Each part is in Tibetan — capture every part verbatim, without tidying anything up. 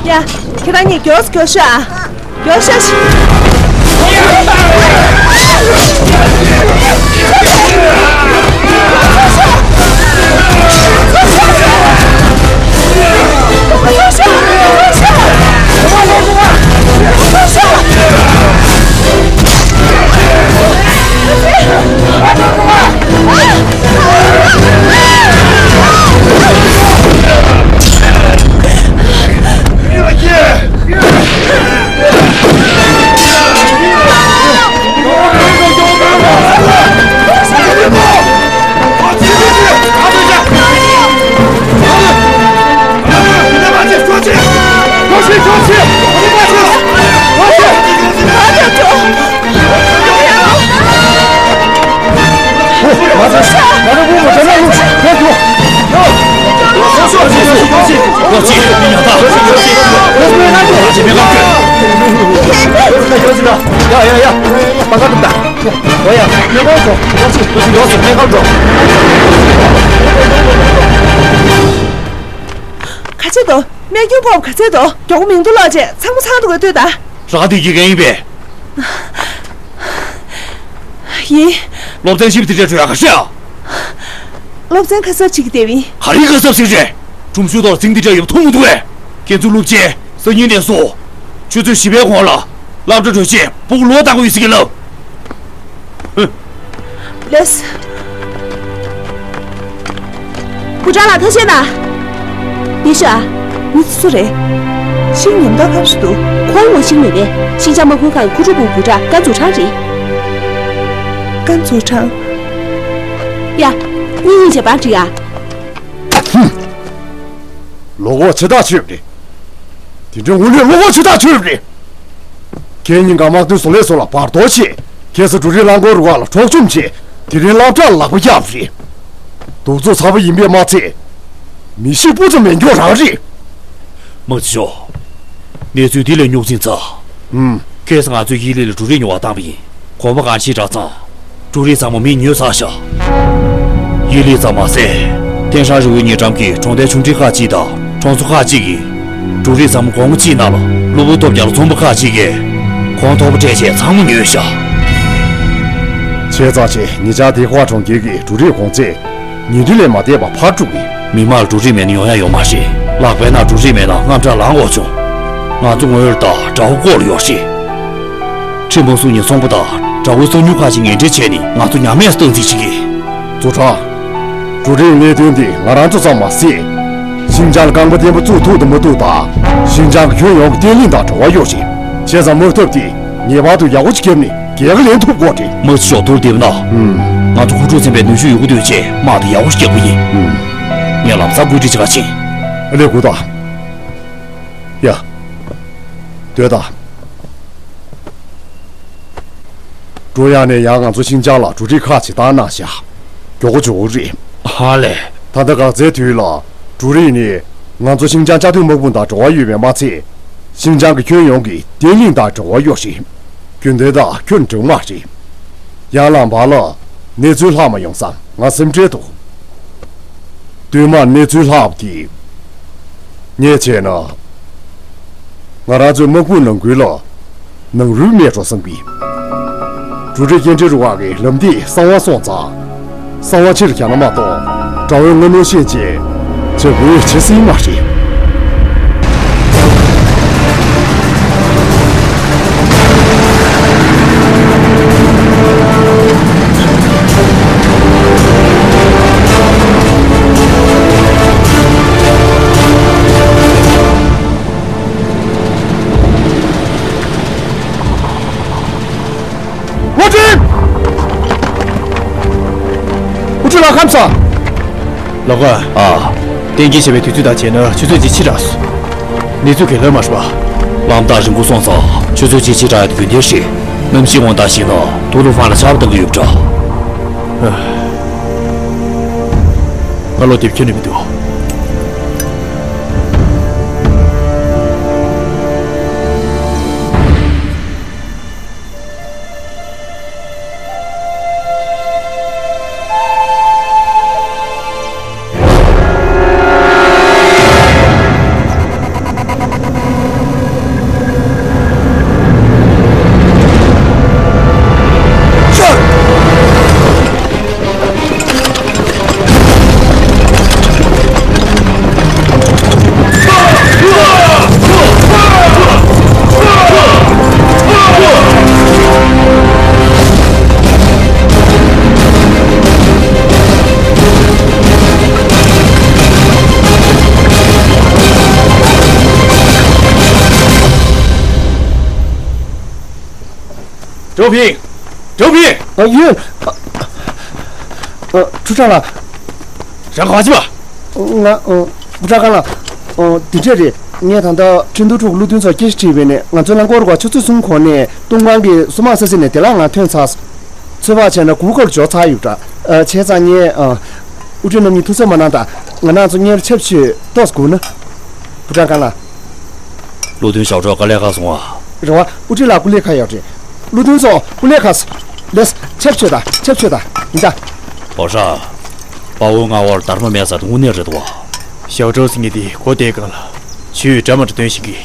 ཡ། ཁྱེད་རང་གཉིས་མགྱོགས་སུ་མགྱོགས་ཤོག་ཨ། མགྱོགས་ཤོག་ཤིག་ག་ཚད་དོ། རྨས་སྐྱོན་ཕོག་ག་ཚད་དོ། མགྱོགས་པོ་མིང་ཐོ་ཀློག་བྱས་ཚང་མ་ཚང་འདུག་ག་ལྟོས་དང་། རང་དེ་གི་རྐྱེན་ཡིན་པས། ཡིན། སློབ་ཚན་ཞིབ་དེ་འདྲ་བྲོས་ཡག་ག་ཤེད་ཨ། སློབ་ཚན་ཁ་གསབ་བྱེད་ཀྱི་བསྡད་པ་ཡིན། ག་རེ་ཁ་གསབ་ཟེར་རེད། ཁྲོམ་གཞུང་ཐོག་ཚིག་འདི་འདྲ་ཡོད་པ་མཐོང་མི་འདུག་བས། ཁྱེད་ཚོ་སློབ་ཆེན་སང་ཉིན་ནས་བཟུང་ཆུ་ཚོད་བཞི་པའི་གོང་ལ་སློབ་གྲྭ་གྲོལ་རྗེས་སྤུ་གུ་ལོག་བཏང་དགོས་ཡོད་ཟེར་གྱི་ལབ། ལགས་སོ། པུ་ཀྲང་ལགས་ཐུགས་རྗེ་གནང་། ལི་ཤ། མི་སུ་རེད། ཤིང་ཉམས་དོག་ཁམས་སུ་འདུག་ཁོང་ངོ་ཤེས་མེད་པས། ཤིན་ཅང་དམག་ཁུལ་ཁང་ཁུ་ཁྲུ་པུའུ་པུའུ་ཀྲང་ཀན་ཙུའུ་ཁྲང་རེད། ཀན་ཙུའུ་ཁྲང་། ཡ། གཉིས་གཉིས་བྱས་པར་འགྲིག་ཨ། ལོ་ངོ་ཆེ་ཐག་ཆོད་རེད། དེ་འདྲའི་དངོས་གནས་བློ་ཁོག་ཆེ་ཐག་ཆོད་རེད། ཁྱེད་གཉིས་ཀ་དམག་དོན་བཟོ་ལས་སོགས་ལ་བར་དོ་བྱས། ཁ་སང་འབྲུ་རིགས་རླངས་འཁོར་རུ་ཁག་ལ་འཕྲོག་བཅོམ་བྱས། དེ་རིང་སློབ་གྲྭ་ལ་ལག་པ་བརྒྱབ་རེད། གདུག་རྩུབ་ཚ་པོ་ཡིན་པས་མ་ཚད། མི་གཤིས་སྤུ་ཙམ་མེད་མཁན་རང་རེད། དམག་སྤྱི་ཤོག་གནས་ཚུལ་འདི་ལས་རྙོག་འཛིང་ཚ། ཨུམ། ཁ་སང་ང་ཚོས་ཡི་ལི་ལ་འབྲུ་རིགས་ཉོ་བར་བཏང་བ་ཡིན། གོམ་པ་གང་ཕྱིན་དྲགས་ཙང་། འབྲུ་རིགས་ཚང་མ་མིས་ཉོས་ཚར་ཤག་ཡི་ལི་ཙམ་མ་ཟད། ཐེན་ཧྲན་རི་བོའི་ཉེ་འགྲམ་གྱི་གྲོང་རྡལ་ཆུང་འབྲིང་ཁག་ཅིག་དང་གྲོང་ཚོ་ཁག་ཅིག་གིས། འབྲུ་རིགས་ཚང་མ་དགོང་མོ་གཅིག་ནང་ལ་གློ་བུར་སྟོབས་རྒྱལ་ལ་རྫོང་དཔོན་ཁག་ཅིག་གིས། གོང་མཐོ་པོ་སྤྲད་བྱས་ཚང་མ་ཉོས་ཤག་བྱས་ཙང་ཆེ་ཉེ་ཆར་དེ་ཁོ་གྲོང་ཁྱེར་གྱི་འབྲུ་རིགས་གོང་ཚད། ཉིན་རེ་ལས་མ་འདས་པ་འཕར་འགྲོ་གི། མི་མང་ལ་འབྲུ་རིགས་མེད་ན་ཡོང་ཡ་ཡོད་མ་རེད། ལག་པའི་ནང་འབྲུ་རིགས་མེད་ན་དངངས་སྐྲག་ལངས་དགོས་བྱུང་། ང་ཚོ་ངོས་ལ་ད་དགྲ་བོ་ལྐོག་ལ་ཡོད་རེད། ཁྲིན་ཕུང་སུ་ཉིན་ཚོང་པ་དང་དགྲ་བོའི་གསང་ཉུལ་ཁག་ཅིག་ངན་འབྲེལ་བྱས་ནས་ང་ཚོ་ཉམས་དམས་སུ་བཏང་རྩིས་བྱེད་ཀྱི། ཙུའུ་ཁྲང་། འབྲུ་རིགས་གནད་དོན་འདི་ང་རང་ཚོ་ཙམ་མ་ཟད། ཤིན་ཅང་ལ་རྐང་པ་བརྟན་པོ་བཙུགས་ཐུབ་དང་མ་ཐུབ་དང་། ཤིན་ཅང་གི་ཁྱོན་ཡོངས་ཀྱི་བརྟན་ལྷིང་དང་འབྲེལ་བ་ཡོད་རེད། བྱས་ཙང་དམག་འཐབ་འདི་ངེས་པར་དུ་ཡག་པོ་ཞིག་བརྒྱབ་ནས། རྒྱལ་ཁ་ལེན་ཐུབ་དགོས་རེད། དམག་སྤྱི་མཆོག་ཐུགས་བདེ་པོ་གནང་། ཧུམ། ང་ཚོ་ཧུ་ཀྲུའུ་ཚན་པའི་ནུས་ཤུགས་ཡོད་རྒུ་བཏོན་བྱས་དམག་དེ་ཡག་པོ་ཞིག་རྒྱག་དགོས་ཡིན། ཧུམ། ངས་ལམ་སང་བཀོད་སྒྲིག་བྱེད་ག་ཕྱིན། ཨ་ལས་དགོས་དང་། ཡ། སྡོད་དང་། ཀྲུང་དབྱང་ནས་ཡང་ང་ཚོ་ཤིན་ཅང་ལ་འབྲུ་རིགས་ཁག་ཅིག་བཏང་གནང་བཞག་མགྱོགས་པོ་འབྱོར་གྱི་རེད། ཧ་ལས། ད་ལྟ་འགག་རྩའི་དུས་ལ། འབྲུ་རིགས་ནི། ང་ཚོ་ཤིན་ཅང་བཅའ་སྡོད་དམག་དཔུང་དང་འབྲེལ་བ་ཡོད་པས་མ་ཚད། ཤིན་ཅང་གི་ཁྱོན་ཡོངས་ཀྱི་བརྟན་ལྷིང་དང་འབྲེལ་བ་ཡོད་རེད། རྒྱུན་ལྡན་དང་ཁྱོན་འགྲིག་མ་རེད། ཡང་ལམ་བར་ལ། གནས་ཚུལ་ལྷག་མ་ཡོང་བསམ་ང་སེམས་ཁྲལ་འདུག་བསྟུད་མར་གནས་ཚུལ་ལྷག་པ་དེ། ངས་བྱས་ན། ང་རང་ཚོའི་དམག་དཔུང་ནང་ཁུལ་ལ། ནང་རུལ་མེད་འགྲོ་བསམ་གི། འབྲུ་རིགས་སྐྱེལ་འདྲེན་རུ་ཁག་གི་ལམ་ཐིག་གསང་བ་སོང་ཙང་། གསང་བ་ཕྱིར་རྒྱག་ན་མ་གཏོགས། དགྲ་བོའི་ངོ་གནོང་ཤེས་བྱས། བྱ་འགུལ་བྱེད་སྲིད་མ་རེད། ཝུ་ཀྲི། ཝུ་ཀྲི་ལགས་ཁམས་བཟང་། ལགས་ཀ་ཨ། གཏན་འཁེལ་བྱས་པའི་དུས་ཚོད་དང་བྱས་ན་ཆུ་ཚོད་གཅིག་ཕྱི་དྲགས་སོང་། གནས་ཚུལ་ག་ལེར་མ་ཤེས་པ། གླང་དར་རིང་པོ་སོང་ཙང་ཆུ་ཚོད་གཅིག་ཕྱི་དྲགས་ཡ་དེ་རྒྱུན་ལྡན་རེད། གནམ་གཤིས་དབང་ཐང་ཞིག་ན་ཐུག་ལུ་ཧྥང་ལ་ཆར་པ་བཏང་གི་ཡོད་པ་འདྲ། ཨ། ང་བློ་བདེ་པོ་ཁྱོན་ནས་མི་འདུག་ཀྲོའུ་ཕིང་། ཀྲོའུ་ཕིང་། ཨ། ཡོད། ཨ། ཨ། ཁྲུའུ་ཁྲང་ལགས། རང་ག་པར་ཕྱིན་པ། ང་། ཨ། ཀྲུའུ་ཀྲང་ལགས། ཨ། འདི་འདྲས་རེད། ངས་ད་ལྟ་ཁྲིན་ཏུའུ་ཕྲུག་ཀླུ་སྟོན་མཚོར་སྐད་ཆ་དྲིས་པ་ཡིན་ནས། ང་ཚོའི་རླངས་འཁོར་བ་ཆུ་ཚོད་གསུམ་གོང་ནས་ཏུང་ཧྥང་གི་སོ་མ་ས་ཚིགས་ནས་བདེ་བླག་ངང་ཐོན་ཚར། ཚོད་དཔག་བྱས་ན་གུ་གུལ་འབྱོར་ཚར་ཡོད་འདྲ། ཨ། བྱས་ཙང་ངས། ཨ། དབུ་ཁྲིད་རྣམ་གཉིས་ཐུགས་འཚབ་མ་གནང་དང་། ང་རང་ཚོ་གཉེར་ཆབ་ཆོས་ཏོག་ཙམ་སྒུག་ན། ཀྲུའུ་ཀྲང་ལགས། ཀླུ་སྟོན་ཞའོ་ཀྲོའུ་དཀའ་ལས་ཁག་སོང་ཨ། རེད་བ། དབུ་ཁྲིད་ལགས་སྐུ་ལས་ཁག་ཡོད་རེད། ཀླུ་སྟོན་ཚོ་སྐུ་ལས་ཁག་སོང་། ལགས། ཆབ་མཆོད་དང་། ཆབ་མཆོད་དང་། ཡིན་ད། བོ་ཧྲ། དཔའ་བོའི་མངའ་འོག་ལ་སྡར་མ་མེད་ས་དེ་དངོས་གནས་རེད་དོ། ཞའོ་ཀྲོའུ་ཟེར་མཁན་དེ་མགོ་བདེ་གང་ལ། ཆུའི་འདྲ་མ་འདྲ་སྟོན་ཤེས་ཀྱི།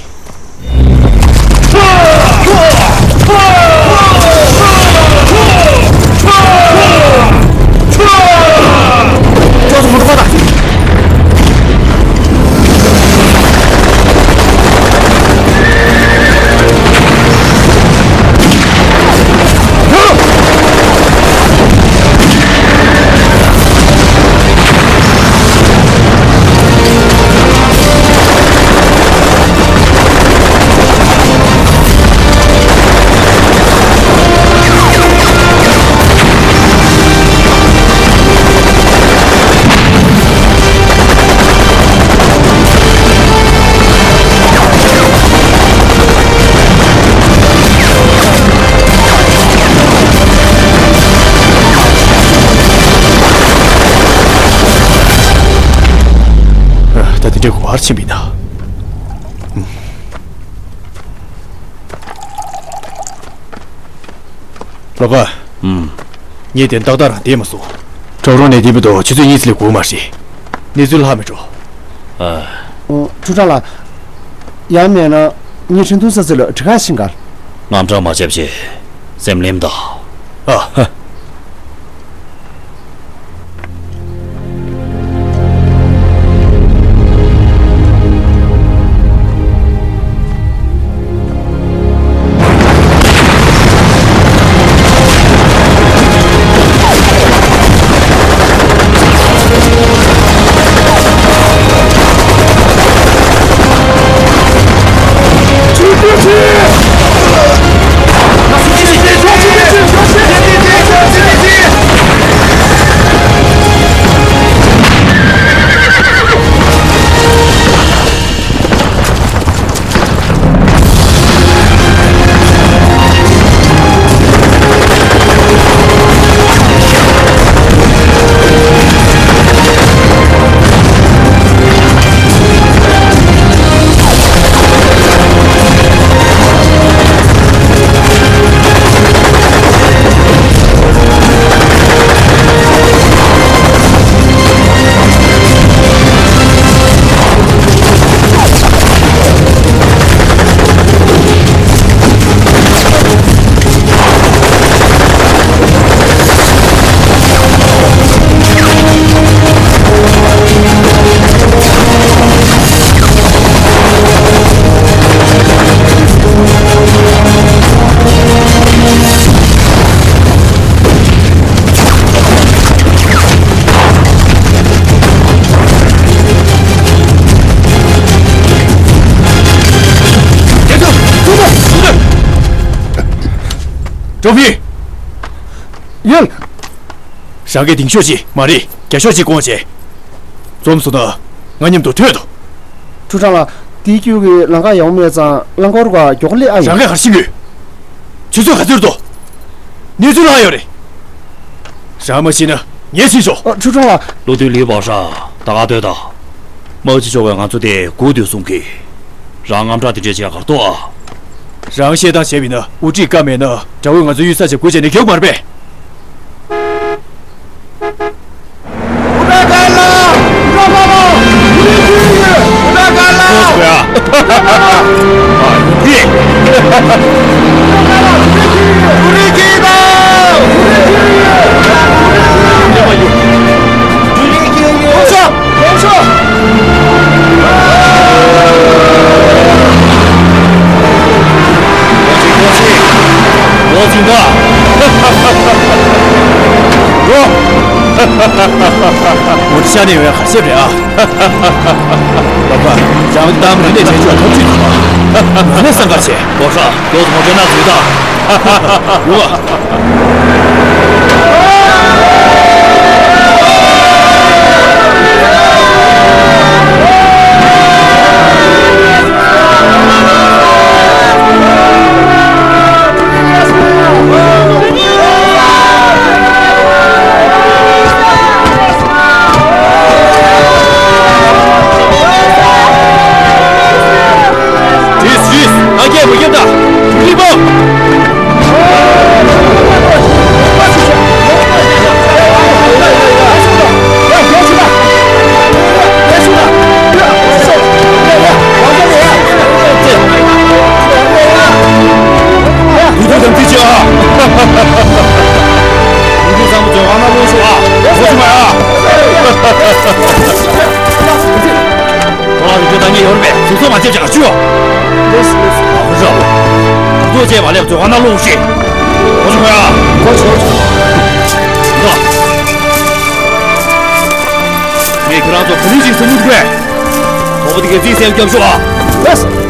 ད་དེ་འདྲའི་གོ་བར་ཕྱིན་པ་ཡིན་ན། ལོ་པ། ཨུམ། ངས་དེ་ཏག་ཏག་རང་བསྡད་མ་སོང་། གྲོག་རོང་ནས་བསྡད་མི་འདུག་ཆུ་ཚོད་གཉིས་ཙམ་ལས་འགོར་མ་རེད། གནས་ཚུལ་ལྷག་མེད་འགྲོ། ཨ། ཨོ། ཁྲུའུ་ཀྲང་ལགས། ཡང་མིན་ན། ངས་ཁྲིན་ཏུའུ་ས་ཚིགས་ལ་དྲི་བ་ཞིག་བཀོད། དངངས་སྐྲག་མ་བྱེད་བྱས། སེམས་ནེམ་དང་། ཨ། ཧ། ཀྲོ་ཕི། ཡོད། རང་གིས་ལྡིང་ཤོག་ཅིག་མ་རེད། རྒྱ་ཤོག་ཅིག་སྐོང་བྱས། འཛོམས་སོང་ན་ང་མཉམ་དུ་ཐོན་ཏོ། ཁྲུའུ་ཀྲང་ལགས། དེའི་རྒྱུད་ཀྱི་ལམ་ཁ་ཡག་པོ་མེད་ཙང་རླངས་འཁོར་བ་མགྱོགས་པོ་སླེབས་ཨ་ཡོད། རང་གིས་ག་རེ་ཤེས་ཀྱི་ཡོད། ཆུ་ཚོད་ག་ཚོད་འདུག་གནས་ཚུལ་ལྷག་ཡོད་རེད། རང་མ་ཤེས་ན་ངས་ཤེས་ཤོག་ཨ། ཁྲུའུ་ཀྲང་ལགས། ཀླུ་སྟོན་ལི་པའོ་ཧྲ། ད་ག་སྡོད་དང་། མའོ་ཅི་ཆོག་གིས་ང་ཚོ་དེ་སྒུག་སྡོད་གསུང་གི། རང་དངངས་སྐྲག་དེ་འདྲས་བྱས་ག་རེ་ཐོགས་ཨ། རང་བཤད་སྟངས་བྱས་པ་ཡིན་ན་དབུ་ཁྲིད་བཀའ་མེད་ན་དགྲ་བོས་ང་ཚོའི་གཡུལ་ས་ཆ་བགོས་བྱས་ནས་རྒྱག་མ་རེད་པས། འགྲོ། ངོ་ཤ་ནས་ཡོང་ཡ་ག་ཤེད་རེད་ཨ། ལགས་པ། རང་གཏམ་རིག་གནས་དྲན་ཆོག་ཐབས་ཇུས་དང་། ངོ་ནས་བསམ་དཀར་བྱས། ལོ་ཧྲ། ལོ་ངོ་སྤྲོད་ན་འཛུལ་དང་། ཡོང་བ། རེད། རེད། ཨ་ཁྱེད་མི་སྐྱབས་དང་རིག་པ། དུས་ཚོད་དམ་ཚིག་བྱེད་ཨ། དུས་ཚོད་ཚང་མ་ཚོས་ཨ་ན་ལོག་ཤོག་ཨ། ལོག་ཤོག་མ་ཨ། ཁོ་རང་ཚོ་ད་ངས་ཡོད་རེད་པས། ཟུར་ཚོགས་མ་བྱེད་ཅིག་ཨ་ཆུ་ཡོ། ལགས་སོ། ལགས་སོ། ཨ་ཁུ་ཤོག་དུས་ཚོད་བྱས་མ་སླེབས་ཚོས་ཨ་ན་ལོག་ཤིག་ལོག་ཤོག་མ་ཨ། ལོག་ཤོག་ལོག་ཤོག་ངས་ཁྱོད་རང་ཚོ་ག་ལེ་ཞིག་ཟ་མི་ཐུབ་པས། དོག་པ་དེ་གའི་རྩིས་གསལ་རྒྱབ་ཤོག་ཨ། ལགས་སོ།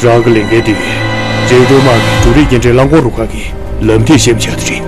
རང་གི་ལས་འགན་དེ་རྒྱལ་གྲོལ་དམག་གི་འབྲུ་རིགས་སྐྱེལ་འདྲེན་རླངས་འཁོར་རུ་ཁག་གི་ལམ་ཐིག་ཞིབ་ཆ་དེ་རེད།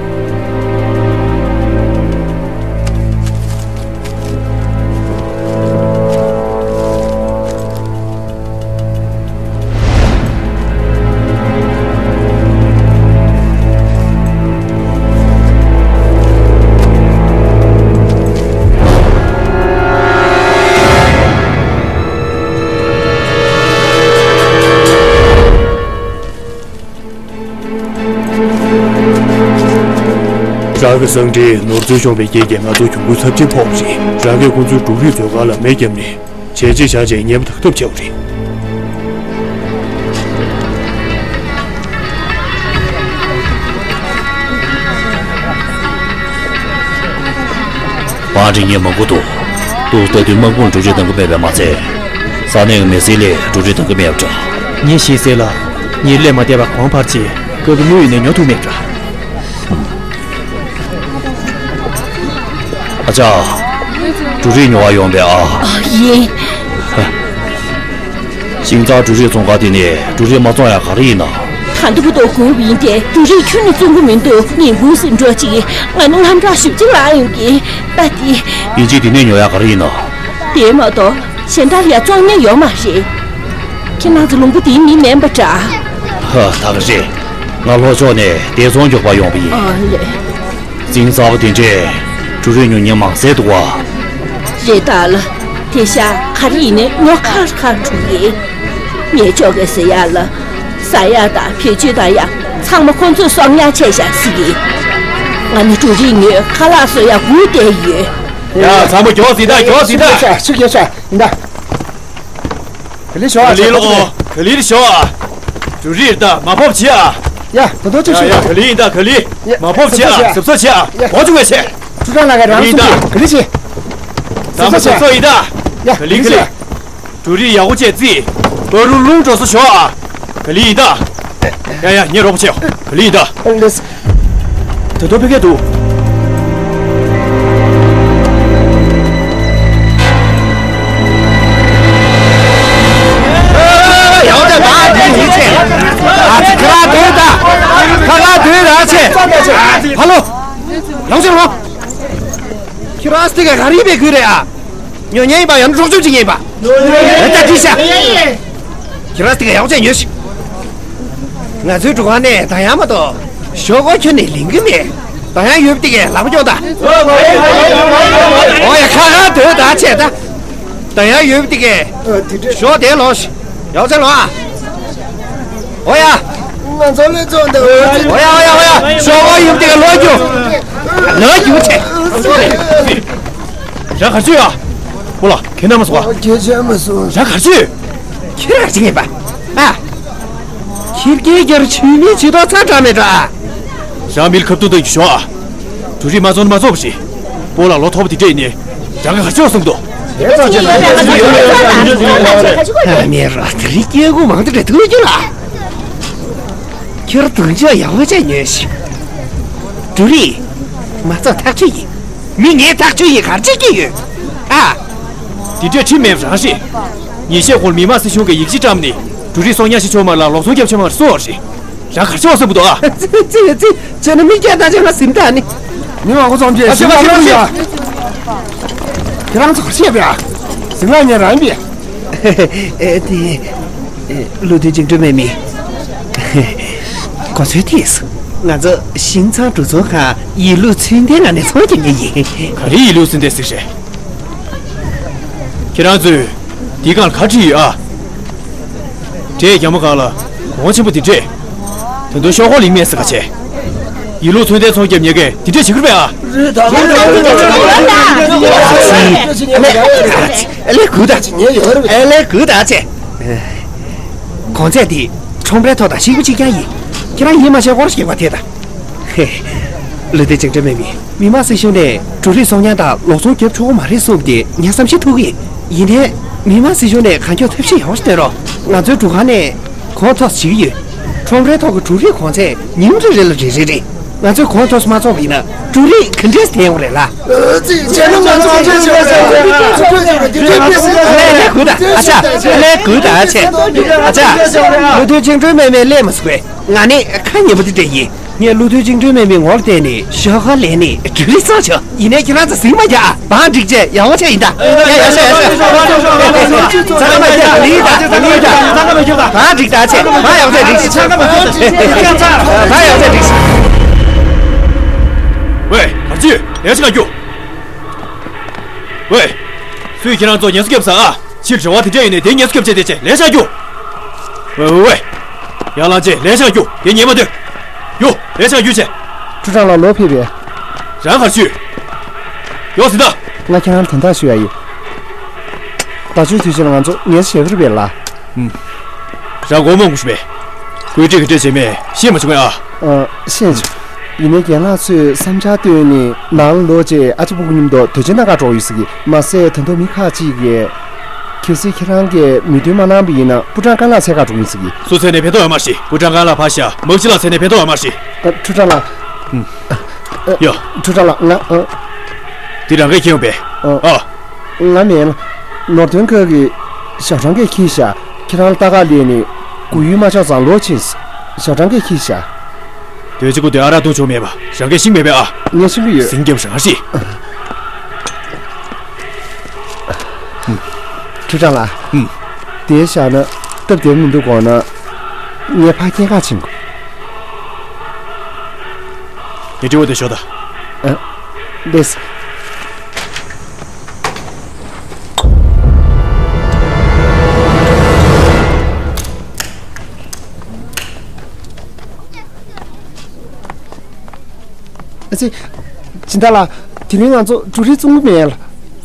རང་གི་སང་གྲིའི་ནོར་འཛོལ་བྱུང་བའི་རྐྱེན་གྱིས་ང་ཚོ་གྱོང་གུན་ཚབས་ཆེན་ཕོག་པ་རེད། རང་གིས་ཁོ་ཚོའི་འབྲུ་རིགས་མཛོད་ཁང་ལ་མེ་བརྒྱབ་ནས་བྱས་རྗེས་བཞག་བྱས་ཉེས་པ་དག་ཐབས་བྱས་པ་རེད། བང་སྒྲིག་མཁན་མང་པོ་འདུག་ཏུ་ལྟ་དུས་དམག་དཔུང་འབྲུ་རིགས་འདང་གི་མེད་པས་མ་ཚད། ས་གནས་ཀྱི་མི་སེར་ལས་འབྲུ་རིགས་འདང་གི་མེད་པ་འདྲ། ངས་ཤེས་གསལ་ལ། ངས་སླེབས་མ་བསྡད་པ་གོང་འཕར་ཆེད་སྐབས་དངོས་ཡོད་ནས་ཉོ་ཐུབ་མེད་པ་འདྲ། ཨ་ཅག་འབྲུ་རིགས་ཉོ་བ་ཡོང་པས་ཨ། ཨ། ཡིན། ཤིང་ཚང་འབྲུ་རིགས་ཚོང་ཁང་དེ་ནས་འབྲུ་རིགས་མ་བཙོང་ཡ་ག་རེ་ཡིན་ན། ད་འདི་གུ་དོ་དགོས་ཡིན་ཏེ་འབྲུ་རིགས་ཁྱོན་ནས་བཙོང་གི་མི་འདུག་ངས་དགོས་ཟིན་འགྲོ་ཅིག་ང་ནི་ངམ་གྲགས་ཞིབ་ཅིག་ལ་ཡོད་ཀྱི་ད་དེ། ཡིན་གཅིག་དེ་ནས་ཉོ་ཡ་ག་རེ་ཡིན་ན། དེ་མ་གཏོགས་གཞན་དག་ལ་ཡ་བཙོང་མཁན་ཡོད་མ་རེད། ཁྱེད་རང་ཚོ་ལུང་པ་དེའི་མི་མིན་པ་འདྲ། ཧ། ད་ག་རེད། ང་ལྷོ་ཕྱོགས་ནས་དེ་ཚོང་མགྱོགས་པ་ཡོང་པ་ཡིན། ཨ་ལེ། རྫིང་ཚ་བ་དེ་འདྲས་འབྲུ་རིགས་ཉོ་མཁན་མང་སེ་འདུག་བ། རེད་ད་ལ། དེ་ཤ་ག་རེ་ཡིན་ནའི་ངོ་ཁ་ཁ་འགྲོ་གི། ངས་ཅོག་གི་ཟེར་ཡ་ལ། ཟ་ཡ་དང་བེད་སྤྱོད་དང་ཡ་ཚང་མ་ཁོང་ཚོས་གསོག་ཉར་བྱས་བཞག་ཟིག་གི། ང་ནི་འབྲུ་རིགས་ཉོས་ཁ་ལག་བཟོ་ཡ་སྒུག་བསྡད་ཡོད། ཡ། ཚང་མ་མགྱོགས་ཟིག་ད། མགྱོགས་ཟིག་ད། ཤུགས་རྒྱབ་ཤ་ཤུགས་རྒྱབ་ཤ་ཡིན་ད། ག་ལེ་ཞོ་ཨ། ག་ལེ་ལོ། ག་ལེ་ཞོ་ཨ། འབྲུ་རིགས་ད་མ་ཕོབ་བྱེད་ཨ། ཡ། ད་དོ་ཅིག་ཡ་ཤོད་ཡ། ག་ལེ་ཡིན་ད། ག་ལེ། ཡ། མ་ཕོབ་བྱེད་ཨ། གཟབ་གཟབ་བྱེད་ཨ། ཡ། གོ་བཅུག་བྱེད། ཁྲུ་ཁྲག་ལ་ག་རང་ག་ལེ་ཡིན་ད། སུ་ག་ལེ་བྱེད། ད་གཟབ་གཟབ་བྱེད། ཡིན་ད། ཡ། ག་ལེ་ག་ལེ། འབྲུ་རིགས་ཡག་པོ་བྱས་རྩིས། བ་རུ་རླུང་འགྲོ་ས་ཞོ་ཨ། ག་ལེ་ཡིན་ད། ཡ་ཡ། ངས་རོགས་པ་བྱེད། ག་ལེ་ཡིན་ད། ལེས། ད་དུང་ཕ་གིར་འདུག་ཡང་དེ་མ་འདི་ཡིན་ཆེ། ཨ་ཙི་ཁ་ལག་དོན་དག་ཁ་ལག་དོན་དག་ཆེ། ཧ་ལོ། ཡང་ཆེ་རོ། ཁྱོད་རང་སྟེ་ག་ག་རེ་ཡིན་པའི་དགོས་རེད་ཨ། ཉོ་མཁན་ཡིན་པ་ཡང་ན་སྲོག་སྐྱོབ་བྱེད་མཁན་ཡིན་པ། ཨེ་ད་འདི་བྱ། ཁྱེད་རང་དེ་ག་ཡག་པོ་བྱས་ཉོས་ཤིག་ང་ཚོའི་འབྲུ་ཁང་ནས་ད་ཡང་མ་གཏོགས་ཞོག་ཁོག་ཁྱོན་ནས་ལེན་གི་མེད། ད་ཡང་ཡོད་པ་དེ་གས་ལག་པ་རྒྱོབ་དང་། འོ་ཡ་ཁ་ཁ་སྡོད་ད་བྱས་ད། ད་ཡང་ཡོད་པ་དེ་གས་ཞོག་དེ་ལོ་ཤིག་ཡག་པོ་བྱས་ལོ་ཨ། འོ་ཡ། ང་ཚོ་ལས་ཚོགས་འདི་འོ་ཡ་འོ་ཡ་འོ་ཡ། ཞོག་ཁོག་ཡོད་པ་དེ་གས་ལོ་རྒྱུ། ལོ་རྒྱུ་བྱས། རང་ག་རེ་བྱས་ཡོད་ཨ། ཕོ་ལགས་ཁྱེད་རྣམ་པ་སོགས་ཨ། ཁྱེད་ཆེན་མ་སོང་། རང་ག་རེ་བྱས་ཡོད། ཁྱེད་རང་ག་རེ་བྱེད་མཁན་པ། ཨ། ཁྱེད་སྐད་རྒྱར་ཆུ་མིག་ཇི་ལྟར་ཚ་དྲག་མེད་འགྲོ་ཨ། རང་མིར་ཁ་ཐུག་ཏུ་ཞོག་ཨ། འབྲུ་རིགས་མ་བཙོང་ན་མ་བཙོང་བ་ཞིག་ཕོ་ལགས་ལོ་ཐོག་པ་དེ་འདྲས་ཡིན་ནས་རང་ག་རེ་བྱས་ཡོད་གསུངས་འདུག་ཨ་མའི་རོ། དེ་རིང་སྐྱེ་དགུ་མང་དུ་འདྲ་ཐུག་རྒྱུ་ལ། ཁྱེད་རང་དང་ཅི་ཡག་པོ་བྱས་ཉོས་ཤིག་འབྲུ་རིགས། མ་རྩ་ཐག་ཆོད་ཡིན། མི་ངས་ཐག་ཆོད་ཡིན་ག་རེ་བྱེད་ཀྱི་ཡོད། ཨ། དེ་འདྲས་ཁྲིམས་མེད་པ་རང་རེད། ཉིན་ཤས་གོང་མི་དམངས་སྲིད་གཞུང་གི་ཡིག་ཆ་བཀྲམ་ནས་འབྲུ་རིགས་གསོག་ཉར་བྱེད་ཆོག་མ་རེད་ལ་ལོག་ཚོང་རྒྱབ་ཆོག་མ་རེད་གསུངས་པ་རེད། རང་ག་རེ་བྱེད་པ་བསམ་གྱི་འདུག་ཨ། ཙི་ཙི་ཙི་བྱས་ན་མི་སྐྱ་དང་ཅན་ལ་ཟིན་ད་ནི། མི་མང་པོ་ཚོང་ཆེད་ཨ་ཤེས་པ་ཤེས་པ་ཡོད། ཁྱེད་རང་ཚོ་ག་རེ་བྱེད་པ་ཡ། ཟིན་ལ་ཉན་རང་པས། ཨེ་དེ། ཨེ་ཀླུ་འདུལ་འཇིགས་སྒྲོལ་མེ་མི། གོ་ཚོད་ཐིས། ང་ཚོ་ཤིང་ཚང་འབྲུ་ཚོང་ཁང་ཡིན་ལུགས་ཚུལ་ལྡན་ངང་ནས་ཚོང་རྒྱག་མཁན་ཡིན། ག་རེ་ཡིན་ལུགས་ཚུལ་ལྡན་ཟིག་རེད། ཁྱེད་རང་ཚོས་འདི་སྒང་ལ་ག་བྲིས་ཡོད་ཨ། འབྲས་རྒྱ་མ་སྒང་ལ་གོང་ཆེན་པོ་འདི་འདྲས། ད་དུང་ཤོག་ཁོག་ལིང་མེད་ཟེར་ག་བྱས། ཡིན་ལུགས་ཚུལ་ལྡན་ཚོང་རྒྱབ་ཉེས་མཁན་འདི་འདྲས་བྱེད་ཀྱི་རེད་པས་ཨ། རེད་ད། ཨ་ལས་གུ་ད། ཉེས་ཡོད་རེད། ཨ་ལས་གུ་ད་ཆེ། གོང་ཚད་འདི་ཁྲོམ་རའི་ཐོག་དང་གཅིག་པ་གཅིག་རྐྱང་ཡིན། ཁྱེད་རང་ཡིད་མ་ཆེས་སྐོར་ཞིག་བ་དེ་ད། ཧེ། ཀླུ་འདུལ་འཇིགས་སྒྲོལ་མེ་མི། མི་དམངས་སྲིད་གཞུང་ནས་འབྲུ་རིགས་གསོག་ཉར་དང་ལོག་ཚོང་རྒྱབ་ཆོག་གི་མ་རེད་གསུངས་ཏེ་ངས་བསམ་ཤེས་ཐུབ་ཀྱི་ཡིན། ཡིན་ནའི་མི་དམངས་སྲིད་གཞུང་ནས་གང་མགྱོགས་ཐབས་ཤེས་ཡག་པོ་ཞིག་བཏོན་རོགས། ང་ཚོའི་འབྲུ་ཁང་ནས་གོང་མཐོ་ཞིག་ཡོད། ཁྲོམ་རའི་ཐོག་གི་འབྲུ་རིགས་གོང་ཚད་ཉིན་རེ་རེ་ལ་རེ་རེ་རེད། ང་ཚོས་གོང་མཐོ་མ་བཙོངས་པ་ཡིན་ན་འབྲུ་རིགས་ག་འདྲས་ཐོན་ཡོང་རེད་ལ། ཅེས་ནི་ང་ཚོ་ཨ་ཅེ་ཅེ་ཅེ་ལས་དགོས་ད་ཨ་ཅག་ལས་དགོས་ད་ཨ་ཅག་ཀླུ་འདུལ་འཇིགས་སྒྲོལ་མེ་མེ་ལས་མ་སུ་བས། ང་ནི་ཁ་ཉན་པོ་དེ་འདྲ་ཡིན། ངས་ཀླུ་འདུལ་འཇིགས་སྒྲོལ་མེ་མེའི་ངོ་ལ་བལྟས་ནས་ཞོགས་ཀ་ལས་ནས་འབྲུ་རིགས་བཙོང་ཆོག་ཡིན་ནའི་ཁྱེད་རང་ཚོ་ཟིང་མ་རྒྱག་ཨ། བང་སྒྲིག་བྱས་ཡག་པོ་བྱས་ཡིན་ད། ཡ་ཡ་ཤ་ཡ་ཤ། ཚ་ཁ་མ་རྒྱག་ལི་ད་ལི་ད། བང་སྒྲིག་ད་ཆེ། བང་ཡག་པོ་བྱས་སྒྲིག་ཤིག་བང་ཡག་པོ་བྱས་སྒྲིག་ཤིག་ཝེ། ག་རེ་བྱེད། ལས་ཤིག་ག་རྒྱུག་ཝེ། སུས་ཁྱེད་རང་ཚོ་ངལ་གསོ་རྒྱབ་ས་ཨ། ཕྱིར་དྲི་བ་དེ་འདྲ་ཡིན་ནས་དེ་ངལ་གསོ་རྒྱབ་བྱས་དེ་བྱས་ལས་ཤིག་ག་རྒྱུག་ཝེ་ཝེ་ཝེ། ཡར་ལངས་བྱས་ལས་ཤིག་ག་རྒྱུག་དེ་ཉན་མ་སྡོད། རྒྱུག་ལས་ཤིག་ག་རྒྱུག་བྱས། ཁྲུ་ཁྲང་ལགས་ལོག་ཕེབས་པས། རང་ག་རེ་ཞུས། ཡོང་ཟིན་ད། ང་ཁྱེད་རང་ལ་དོན་དག་ཞུ་ཡ་ཡིན། ད་ཆུའི་དུས་ཆེན་ལ་ང་ཚོ་ངལ་གསོ་བྱེད་ཀྱི་རེད་པས་ལགས། ཨུམ། རང་མགོ་རྨོངས་པོ་ཞིག་པས། བཀོད་སྒྲིག་གི་འདྲ་བྱས་མེད་ཤེས་མ་བྱུང་ངས་ཨ། ཨ། ཤེས་བྱུང་། ཡིན་ནའི་རྒན་ལགས་ཚོས་བསམ་འཆར་བཏོན་ནས་ནང་ལོག་བྱས་ཨ་ཅེ་སྤུ་གུ་མཉམ་དུ་དུས་ཆེན་གནང་གར་འགྲོ་ཡོད་ཟེར་གི། མ་ཟད་ད་དུང་མི་ཁག་ཅིག་གིས། གལ་སྲིད་ཁྱེད་རང་གིས་མོས་མཐུན་མ་གནང་པ་ཡིན་ན་པུ་ཀྲང་ཀ་ལགས་འཚོལ་གར་འགྲོ་གི་ཡིན་ཟེར་གི། སུ་འཚོལ་ནས་ཕན་ཐོགས་ཡོད་མ་རེད། པུ་ཀྲང་ཀ་ལགས་ཕར་བཞག་མག་སྤྱི་ལགས་འཚོལ་ནས་ཕན་ཐོགས་ཡོད་མ་རེད། ཨ། ཁྲུ་ཁྲང་ལགས། ཨུམ། ཡ། ཁྲུ་ཁྲང་ལགས་ང་། ཨ། འདི་རང་གིས་ཁྱེར་ཡོང་པས། ཨ། ཨ། ང་མིན། ནོར་དོན་ཁང་གི་ཞའོ་ཀྲང་གིས་ཁྱེར་ཤག་ཁྱེད་རང་ལ་ལྟ་ག་སླེབས་ནས་སྒུག་ཡུན་མ་ཆོག་ཙང་ལོག་ཕྱིན། ཞའོ་ཀྲང་གིས་ཁྱེར་ཤག་དོལ་ཆེན་པོ་དེ་ཨ་རག་བཏུང་ཆོག་མེད་པ་རང་གིས་ཤེས་མེད་པས་ཨ། ངས་ཤེས་ཀྱི་ཡོད། ཟིང་སྐྱབས་རང་ཤེས། ཁྲུ་ཁྲང་ལགས། ཨུམ། དེ་བཞག་ན་སྟབས་བདེ་མི་འདུག་དགོངས་ན། ངས་ཕར་སྐྱེལ་གར་ཕྱིན་དགོས། ངས་དྲི་བ་དེ་ཞོག་ད། ཨ། ལགས། ཨ་ཙི། སྦྱིན་བདག་ལགས། དེ་རིང་ང་ཚོ་འབྲུ་རིགས་བཙོང་གི་མེད་ལགས།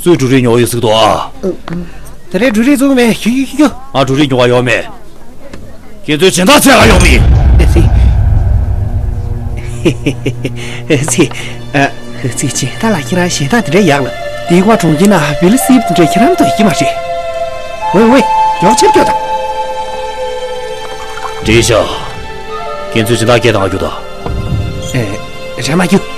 སུས་འབྲུ་རིགས་ཉོ་ཡོད་ཟེར་གི་འདུག་ཨ། ད་རེས་འབྲུ་རིགས་བཙོང་གི་མེད། ཁྱོད་ཁྱོད་ཁྱོད་ཁྱོད། ང་འབྲུ་རིགས་ཉོ་ག་ཡོང་མེད། ཁྱེད་ཚོས་སྦྱིན་བདག་འཚོལ་ག་ཡོང་མེད། ཨ་ཙི། ཨ། ཨ་ཙི། སྦྱིན་བདག་ལགས། ཁྱེད་རང་གཞས་སྟངས་དེ་འདྲ་ཡག་ལ། འདི་ཀ་གྲོང་ཁྱེར་ན་བི་ལི་སིབ་དེ་འདྲ་ཁྱེད་རང་ལྟོས་ཀྱི་མ་རེད། ཝེ་ཝེ། མགྱོགས་ཕྱིར་སྐྱོད་དང་། འགྲིག་ཤག་ཁྱེད་ཚོས་སྦྱིན་བདག་སྐད་བཏང་ག་རྒྱུགས་དང་། ཨེ། རེམ་མ་རྒྱུགས།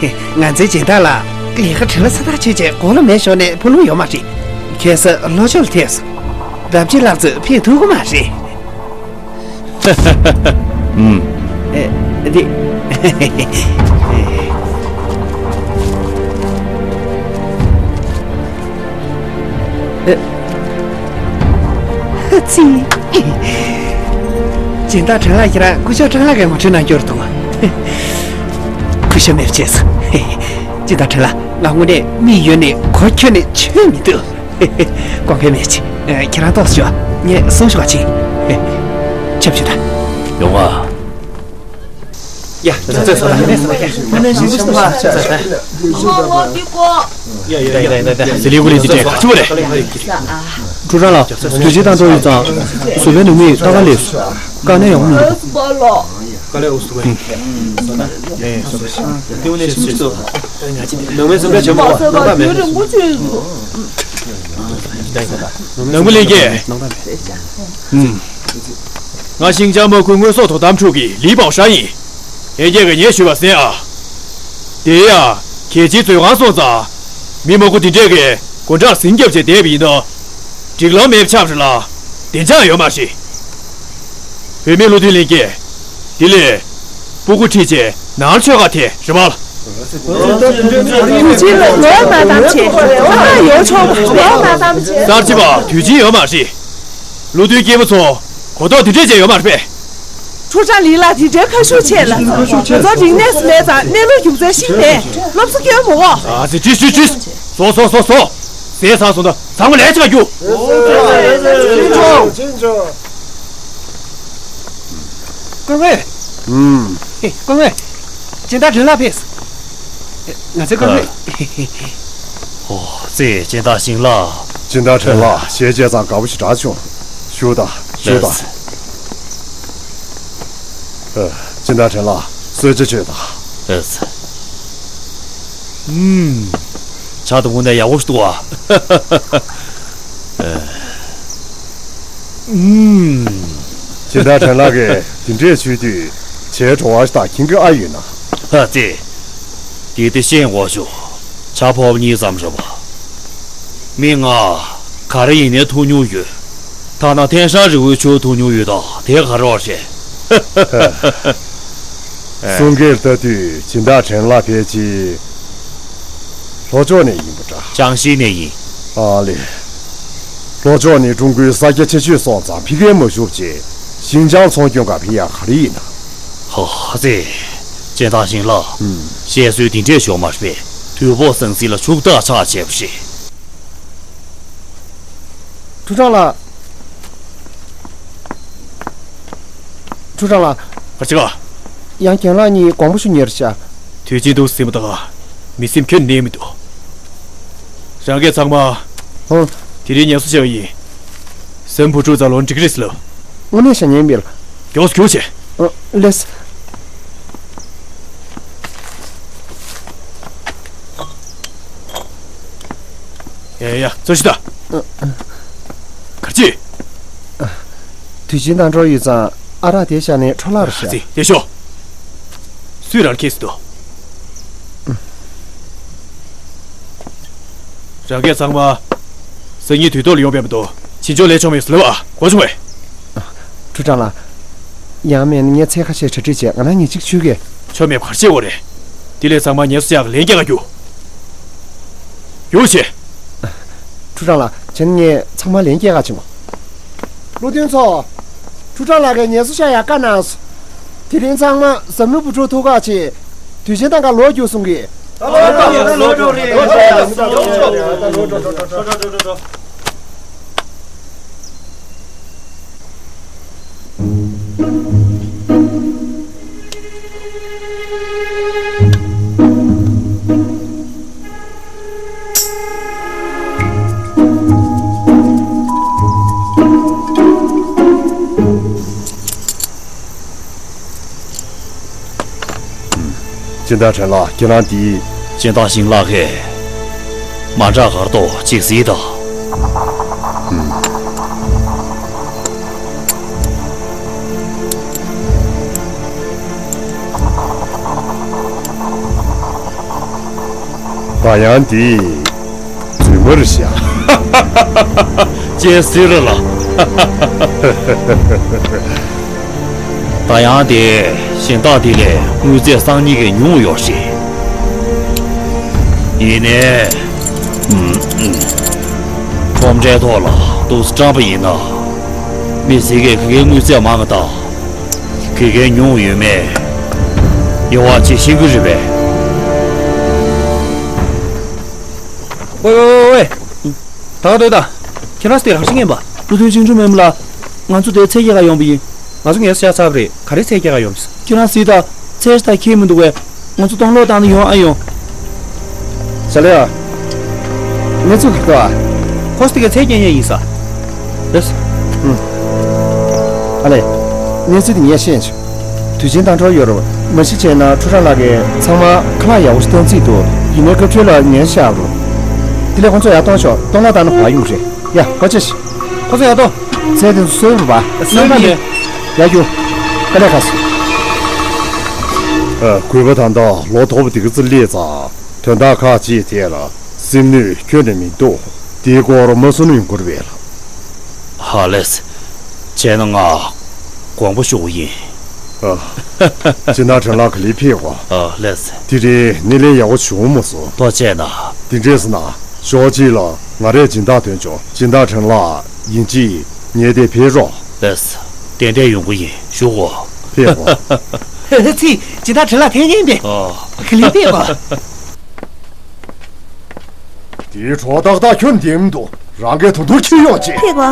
ང་ཚོའི་སྦྱིན་བདག་ལགས་ལས་ཀ་བྲེལ་བ་ཚ་ཐག་ཆོད་བྱས་གོ་ལ་མེད་ཞོར་ནས་ཕོ་ལུང་ཡོད་མ་རེད། ཁ་སང་ལྷོ་ཕྱོགས་ལ་ཐེབས་སོང་། རྡོ་རྗེ་ལགས་ཚོས་ཕེབས་ཐུབ་ཀྱི་མ་རེད། ཨུམ། ཨེ། འདི། ཨ་ཙི། སྦྱིན་བདག་ཁྲེན་ལགས། ཁྱེད་རང་སྐུ་ཞབས་ཀྲང་ལགས་ཀྱི་ངོ་སྤྲོད་གནང་རྒྱུར་གཏོང་། སྐུ་ཞབས་མེད་པ་བྱས་སོང་། སྦྱིན་བདག་ཁྲེན་ལགས། ང་དངོས་གནས་མིག་ཡོད་ནས་གོ་ཁྱོན་ནས་ཆོད་མི་འདུག་དགོངས་འགལ་མེད་ཅིག་ཁྱེད་རང་ཏོག་ཙམ་ཞོག་ངས་གསུང་ཞུ་བ་ཅིག་ཆབ་ཞུ་དང་། ཡོང་ང་། ཡ། ཟི་ལིང་གུ་ལི་འདི་འདྲའི་ག་ཆུ་བ་རེད། ཁྲུ་ཁྲང་ལགས། དུས་ཆེན་དང་འགྲོ་ཡོད་ཙང་བཟོ་པའི་ནང་མི་ལྟ་ག་སླེབས་སོང་། དཀའ་ངལ་ཡོང་མི་འདུག་དཀའ་ལས་འུ་སུ་གོ་ཡིན། ནང་མི་ཟུམ་པའི་ཆེན་མོ་ནང་པ་མེད། ནང་མི་ལས་ཀྱི། ང་ཤིང་ཅང་མ་ཁུལ་དངོས་ཟོག་དོ་དམ་ཁྲུའུ་གི་ལི་པའོ་ཧྲན་ཡིན། ལྷན་རྒྱས་ཀྱིས་ངས་ཞུས་པ་གསན་ཨ། དེ་ཡང་གལ་ཆེའི་མཛོད་ཁང་སོང་ཙང་། མི་མང་པོ་འདི་འདྲས་ཀྱིས་སྒོ་འགྲམ་ཟིང་རྒྱབ་བྱས་བསྡད་པ་ཡིན་ན། སྒྲིག་ལམ་མེད་པ་ཆགས་པ་རེད་ལ། བདེ་འཇགས་ཡོད་མ་རེད། བུད་མེད་བློ་མཐུན་ལྷན་རྒྱས། དེ་ལས། སྤུ་གུ་ཁྲིད་བྱས་ནང་ཆོས་ཁ་ཐད་རེད་པ། ཡུལ་སྤྱིའི་ལོ་ལོའི་མ་གཏམ་བྱས། ཁ་ཡོད་ཆོག་པ་ལོའི་མ་གཏམ་བྱས། གསར་བརྗེ་པ་དུས་ཆེན་ཡོད་མ་རེད། བློ་མཐུན་སྐྱེས་བུ་ཚོ་གོ་རྟོགས་དེ་འདྲས་ཅན་ཡོད་མ་རེད་པས། ཁྲུ་ཁྲང་ལི་ལགས་དེ་འདྲའི་ཁ་ཤུགས་ཆེ་ལ། ཁ་ཤུགས་ཆེ་ལ། ང་ཚོ་རིག་གནས་སུ་མེད་ཙང་གནས་ལུགས་རྒྱུ་མཚན་ཤེས་ནས་སློབ་གསོ་སྐྱོན་མི་དགོས། ཨ་ཙི་ཅིས་ཅིས་ཅིས། སོ་སོ་སོ་སོ། ཟས་ཟ་སོང་ད་ཚང་མ་ལས་བྱེད་པ་རྒྱུགས། ཅིན་ཅོ། ཅིན་ཅོ། སྐུ་ངོ། ཨུམ། ཧེ། སྐུ་ངོ། སྦྱིན་བདག་ཁྲེན་ལགས་ཕེབས། ང་ཚོའི་སྐུ་ངོ། ཨ། ཨོ་ཙི། སྦྱིན་བདག་ཞིང་ལགས། སྦྱིན་བདག་ཁྲེན་ལགས། ཞལ་མཇལ་ཙང་དགའ་པོ་ཞེ་དྲག་བྱུང་། བཞུགས་དང་། བཞུགས་དང་། ལགས་སོ། ཨ། སྦྱིན་བདག་ཁྲེན་ལགས། གསོལ་ཇ་མཆོད་དང་། ལགས་སོ། ཨུམ། ཇ་དང་དངོས་གནས་ཡག་པོ་ཞིག་འདུག་ཨ། ཨ། ཨུམ། སྦྱིན་བདག་ཁྲེན་ལགས་ཀྱིས་དེ་འདྲས་མཆོད་དུས་བྱས་བྲོ་བ་ཞིག་དང་ཁེངས་ཀྱི་ཨ་ཡོད་ན། ཨ་ཙི། དེ་དེ་ཤེས་དགོས་ཤོག་ཇ་ཕོར་པ་གཉིས་ཙམ་རེད་པ། མི་ང་ག་རེ་ཡིན་ནའི་ཐུག་མྱོང་ཡོད། ཐ་ན་ཐན་ཧྲན་རི་བོའི་ཆུ་ཐུག་མྱོང་ཡོད་ད། དེ་ག་རེ་བ་རེད། གསུང་སྐད་ལྟ་དུས་སྦྱིན་བདག་ཁྲེན་ལགས་ཕལ་ཆེར་ལྷོ་ཕྱོགས་ནས་ཡིན་པ་འདྲ། ཅང་ཞི་ནས་ཡིན། ཨ་ལེ། ལྷོ་ཕྱོགས་ནས་ཀྲུང་གོའི་ས་རྒྱ་ཆེ་ཤོས་སོང་ཙང་ཕ་གིར་མ་བཞུགས་བྱས་ཞིན་ཅང་ཚོང་སྐྱོང་ག་ཕེབས་ཡག་ག་རེ་ཡིན་ན། ཧོ་ཙེ། སྦྱིན་བདག་ཞིང་ལགས། ཨུམ། བཤད་སྲོལ་འདི་འདྲས་ཞོག་མ་རེད་པས། དུས་བབ་ཟང་ཟིང་ལ་ཕྱུག་བདག་ཆགས་བྱས་པ་རེད། ཁྲུ་ཁྲང་ལགས། ཁྲུ་ཁྲང་ལགས། ག་རེ་བྱེད་ག་ཡང་རྒན་ལགས་གཉིས་དགོངས་པ་ཞུ་ཉེར་བཞག་དུས་ཆེན་འདུག་ཟེར་མི་དང་མི་སེམས་ཁྱོན་ནས་མི་འདུག་རང་སྐད་ཚང་མ། ཧོ། དེ་རིང་ངལ་གསོ་བྱས་པ་ཡིན། སམ་བུ་ཕྲུག་རྩ་ལོན་འགྲིག་གི་རེད་ཟེར་ལབ། དངོས་གནས་བྱ་ཉན་མེད་ལ། མགྱོགས་སུ་རྒྱུགས་བྱས། ཨ། ལགས། ཡ་ཡ་ཡ། ཚུར་ཤོག་ད། ཨ། ཨ། ག་རེ་བྱེད། ཨ། དུས་ཆེན་དང་འགྲོགས་ཡོད་ཙང་ཨ་རག་དེ་བཞག་ནས་འཕྲོ་བརླག་རུ་བཞག་ཙི། དེ་ཤོག་སུས་རང་ཁྱེར་སྲིད་དོ། ཨ། རང་སྐད་ཚང་མ། སང་ཉིན་དུས་ཐོག་ལ་ཡོང་བས་མ་གཏོགས་ཕྱིན་ཆོག་ལས་ཆོག་མེད་ཟེར་ལབ་ཨ། གོ་བྱུང་བས། ཁྲུ་ཁྲང་ལགས། ཡང་མིན་ན་ངས་ཚལ་ཁ་ཤས་གྲ་སྒྲིག་བྱས། ང་རང་ཉིན་གཅིག་མཆོད་གི། ཆོ་མེད་པ་ག་རེ་བྱེད་དགོས་རེད། དེ་ལས་ཚང་མ་ངལ་གསོ་བྱེད་ཡག་ལན་རྒྱག་ག་རྒྱུགས། རྒྱུགས་བྱས། ཁྲུ་ཁྲང་ལགས། བྱས་ན་ངས་ཚང་མ་ལན་རྒྱག་ག་ཕྱིན་གོ། བློ་མཐུན་ཚོ། ཁྲུ་ཁྲང་ལགས་ཀྱིས་ངལ་གསོ་བྱེད་ཡག་བཀའ་གནང་སོང་། དེ་རིང་ཚང་མ་ཟམ་མི་བུ་ཕྲུག་ཐུག་ག་བྱེད། དུས་ཆེན་དང་ག་ལོག་རྒྱུགས་གསུང་གི། ད་ལོག་འགྲོ་རེད། ད་ལོག་འགྲོ་རེད། སྦྱིན་བདག་ཁྲེན་ལགས། ཁྱེད་རང་འདི། སྦྱིན་བདག་ཞིང་ལགས་ཀྱིས། མ་འདྲ་གར་དོ་ཅིག་གཟིགས་དང་། ད་ཡང་འདི། རྫུན་མ་རེད་ཤག་ཅེས་ཟེར་ལ། ད་ཡང་དེ་གཞན་དག་དེ་ལས་དངུལ་རྫས་སང་ཉིན་གྱི་ཉུང་ཡོད་རེད། ཡིན་ནའི། ཁྲོམ་རའི་ཐོག་ལ་འདུག་སེ་བཀྲམ་པ་ཡིན་ན། མི་ཟེར་གྱི་ག་གའི་དངུལ་རྫས་མང་ང་དང་། ག་གའི་ཉུང་ཡོད་མེད། དབྱེ་བ་ཕྱེ་ཤེས་ཀྱི་རེད་པས། ཝེ་ཝེ་ཝེ་ཝེ། ད་ག་སྡོད་དང་། ཁྱེད་རང་ཚོ་དེ་རང་ཤི་ངན་པ། བློ་མཐུན་ཅིང་ཀྲུང་མེན་མ་ལགས། ང་ཚོ་དེ་ཚལ་སྐྱེལ་ག་ཡོང་པ་ཡིན། ང་ཚོ་ངལ་གསོ་བཞག་ཚར་བ་རེད། ག་རེ་ཚལ་སྐྱེལ་ག་ཡོང་པ་ཡིན། ཁྱེད་རང་གཟིགས་དང་། ཚལ་ཞིག་ད་ཁྱེར་མི་འདུག་གས། ང་ཚོ་སྟོང་ལོག་བཏང་ནས་ཡོང་ཨ་ཡོང་། ཞལ་ལགས། གནས་ཚུལ་ག་རེ་འདུག་ཨ། ཁོ་ཚོ་དེ་གའི་ཚལ་སྐྱེལ་མཁན་ཡིན་ས། ལགས་སོ། ཨུམ། ཨ་ལས། གནས་ཚུལ་དེ་ངས་ཤེས་བྱུང་། དུས་ཆེན་དང་འགྲོགས་ཡོད་རེད། མ་གཞི་བྱས་ན་ཁྲུ་ཁྲང་ལགས་ཀྱིས་ཚང་མ་ཁ་ལག་ཡག་པོ་ཞིག་བཏང་རྩིས་འདུག་ཡིན་ནའི་སྐབས་འཕྲལ་ལ་ངལ་གསོ་བཞག་རོགས། དེ་ལས་ཁོ་ཚོ་ཡར་གཏོང་ཤོག་སྟོང་ལོག་བཏང་ན་བག་ཡོད་རེད། ཡ། སྐུ་མཁྱེན། ཁོ་ཚོ་ཡར་གཏོང་། ཚལ་དེ་ཚོ་གསོལ་རོགས་པ། གསོལ་བ་མེད། ཡར་རྒྱུགས། དཀའ་ལས་ཁག་སོང་། ཨ། གུས་པ་ད་ལྟ་ལོ་དོག་པ་འདི་ག་ཙམ་སླེབས་ཙང་དོན་དག་ཁག་ཅིག་ཐད་ལ་སེམས་ནུས་ཁྱོན་ནས་མི་འདུག་དེའི་སྐོར་མ་གསུང་ན་ཡོང་གི་རེད་པས་ལགས། ཧ་ལས། བྱས་ན་ང་དགོངས་པ་ཞུ་གི་ཡིན། ཨ། སྦྱིན་བདག་ཁྲེན་ལགས་ག་ལེར་ཕེབས་དགོས། ཨ་ལས། དེ་རིང་སྣེ་ལེན་ཡག་པོ་བྱུང་མ་སོང་། ཐུགས་རྗེ་གནང་། དེ་འདྲས་ན་ཞོགས་ཅིག་ལ་ང་རས་སྦྱིན་བདག་ཐོན་ཆོག་སྦྱིན་བདག་ཁྲེན་ལགས་ཡིན་གཅིག་ཉལ་ཏེ་ཕེབས་རོགས། ལགས། ཏན་ཏན་ཡོང་གི་ཡིན། བཞུགས་གོ། ཕེབས་གོ། ཚེ། སྦྱིན་བདག་ཁྲེན་ལགས་ཐེངས་ངན་པས། ཨ། ག་ལེར་ཕེབས་གོ། དེའི་གྲོགས་ཏག་ཏག་ཁྱོན་བསྡད་མི་འདུག་རང་གིས་དོན་དུ་ཁྱེར་ཡོང་ཅིག་ཕེབས་གོ། ཨ།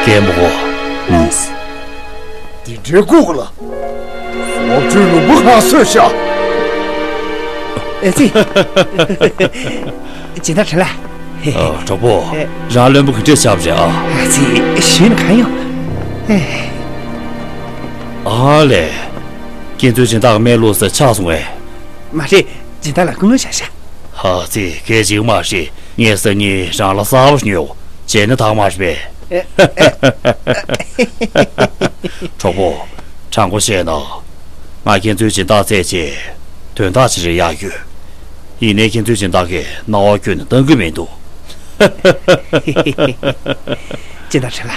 རྒན་མོ་གོ། ལགས། འདི་འདྲའི་ལྐུགས་ལ། སྲོག་གཅོད་ལུང་པ་གང་བཟོས་ཤག་ཨེ་ཙི། སྦྱིན་བདག་ཁྲེན་ལགས། ཨ། གྲོགས་པོ། ཨེ། རང་བློན་པོ་ག་འདྲས་ཆགས་པ་རེད་ཨ། ཨ་ཙི། ཞུས་ན་གང་ཡོང་། ཨེ། ཨ་ལས། ཁྱེད་ཚོའི་སྦྱིན་བདག་གི་སྨན་བླུགས་ས་ཆག་སོང་ངས། མ་རེད། སྦྱིན་བདག་ལགས་སྐུ་ངོ་བཞག་ཤག་ཨ་ཙི། གལ་ཆེ་གི་མ་རེད། ངས་སང་ཉིན་རང་ལ་གསར་པ་ཉོས། བྱས་ན་དག་མ་རེད་པས། ཨེ། ཨེ། གྲོགས་པོ། དྲང་པོ་བཤད་ན། ང་ཁྱེད་ཚོའི་སྦྱིན་བདག་བཙལ་བྱས་དོན་དག་ཅིག་རེད་ཡག་ཡོད། ཡིན་ནའི་ཁྱེད་ཚོའི་སྦྱིན་བདག་གིས་སྣང་བ་ཁྱོན་ནས་གཏང་གི་མི་འདུག་སྦྱིན་བདག་ཁྲེན་ལགས། ཨ།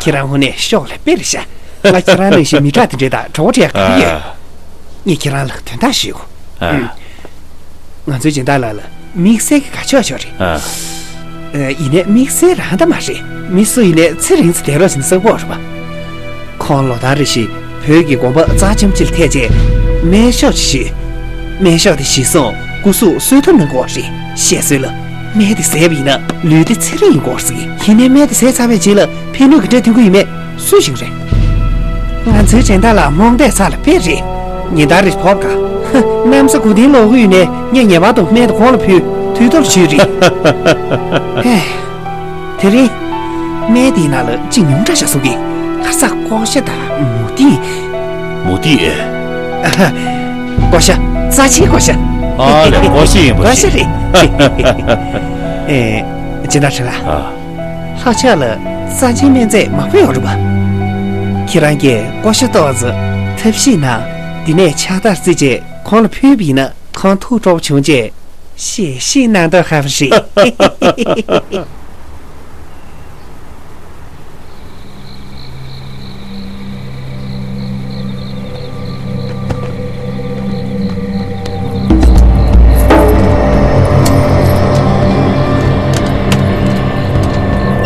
ཁྱེད་རང་དངོས་གནས་ཤོག་ལེ་དཔེ་རེད་ཤག་ང་ཁྱེད་རང་ནང་བཞིན་མི་དྲག་དེ་འདྲས་དང་གྲོགས་པོ་འཕྲད་ཡག་ག་རེ་ཡོད། ཨ། ངས་ཁྱེད་རང་ལ་དོན་དག་ཞུ། ཨ། ང་ཚོའི་སྦྱིན་བདག་ལགས་ལ་དམིགས་བསལ་གྱི་དགའ་ཕྱོགས་ཤིག་རེད། ཨ། ཨ། ཡིན་ནའི་དམིགས་བསལ་རང་ད་མ་རེད། མི་སུ་ཡིན་ནའི་ཚེ་རིང་ཙམ་བསྡད་རོགས་བྱེད་ན་བསམ་གྱི་ཡོད་རེད་པ། ཁོང་ལོ་ལྟར་རེ་བཞིན་བོད་ཀྱི་དགོན་པ་རྩ་ཆེན་པོ་ཅིག་ལ་ཐེགས་རྗེས་སྨན་ཤོག་ཅིག་ཞུས། སྨན་ཤོག་དེ་གཞི་བཟུང་སྐུ་གཟུགས་གསོ་ཐབས་གནང་དགོས་རེད། བཤད་སྲོལ་ལ། སྨན་དེ་བཟས་པ་ཡིན་ན་ལུས་བདེ་ཚེ་རིང་ཡིན་དགོས་ཟེར་གི། ཡིན་ནའི་སྨན་དེ་བཟས་ཚར་བའི་རྗེས་ལ་ཕན་ནུས་ག་འདྲས་ཐོན་གྱི་ཡོད་མེད་སུས་ཤེས་ཀྱི་རེད། ང་ཚོའི་སྦྱིན་བདག་ལགས་རྨོངས་དད་ཚ་ལ་དཔེ་རེད། ཉིན་ལྟར་རེ་ཕོབ་ག་ཧ། གནམ་ས་དགུ་ལྡན་ལོག་གི་ཡོད་ནའི་ངས་ངེས་པར་དུ་སྨན་དེ་ཁོང་ལ་ཕུལ། དུས་ཐོག་ལ་ཞུས་རེད། ཧེ། དེ་རིང་། སྨན་དེའི་ནང་ལ་གཅིག་ཉུང་དྲགས་ཤག་གསུང་གི། ཁ་ས་ཀོ་ཤ་དང་མུ་ཏིག་མུ་ཏིག་ཨེ། ཀོ་ཤ། རྩ་ཆེའི་ཀོ་ཤ། ཨ་ལས། ཀོ་ཤ་ཡིན་པ་ཀོ་ཤ་རེད། ཨེ། སྦྱིན་བདག་ཁྲེན་ལགས། ཨ། ལྷ་ཆགས་ལ་རྩ་ཆེའི་སྨན་རྫས་མང་པོ་ཡོད་རེད་པ། ཁྱེད་རང་གིས་ཀོ་ཤ་ཏོག་ཙམ་ཐབས་ཤེས་གནང་། དེ་ནས་ཕྱག་རྟགས་བརྩིས་རྗེས་ཁོང་ལ་ཕུལ་བ་ཡིན་ན། ཁོང་ཐུགས་སྤྲོ་པོ་བྱུང་རྗེས་གཞས་ཤིག་གནང་འདོད་ཧ་པ་རེད། ཡ། ལོ་ཙི། ཨེ། ཡ། ག་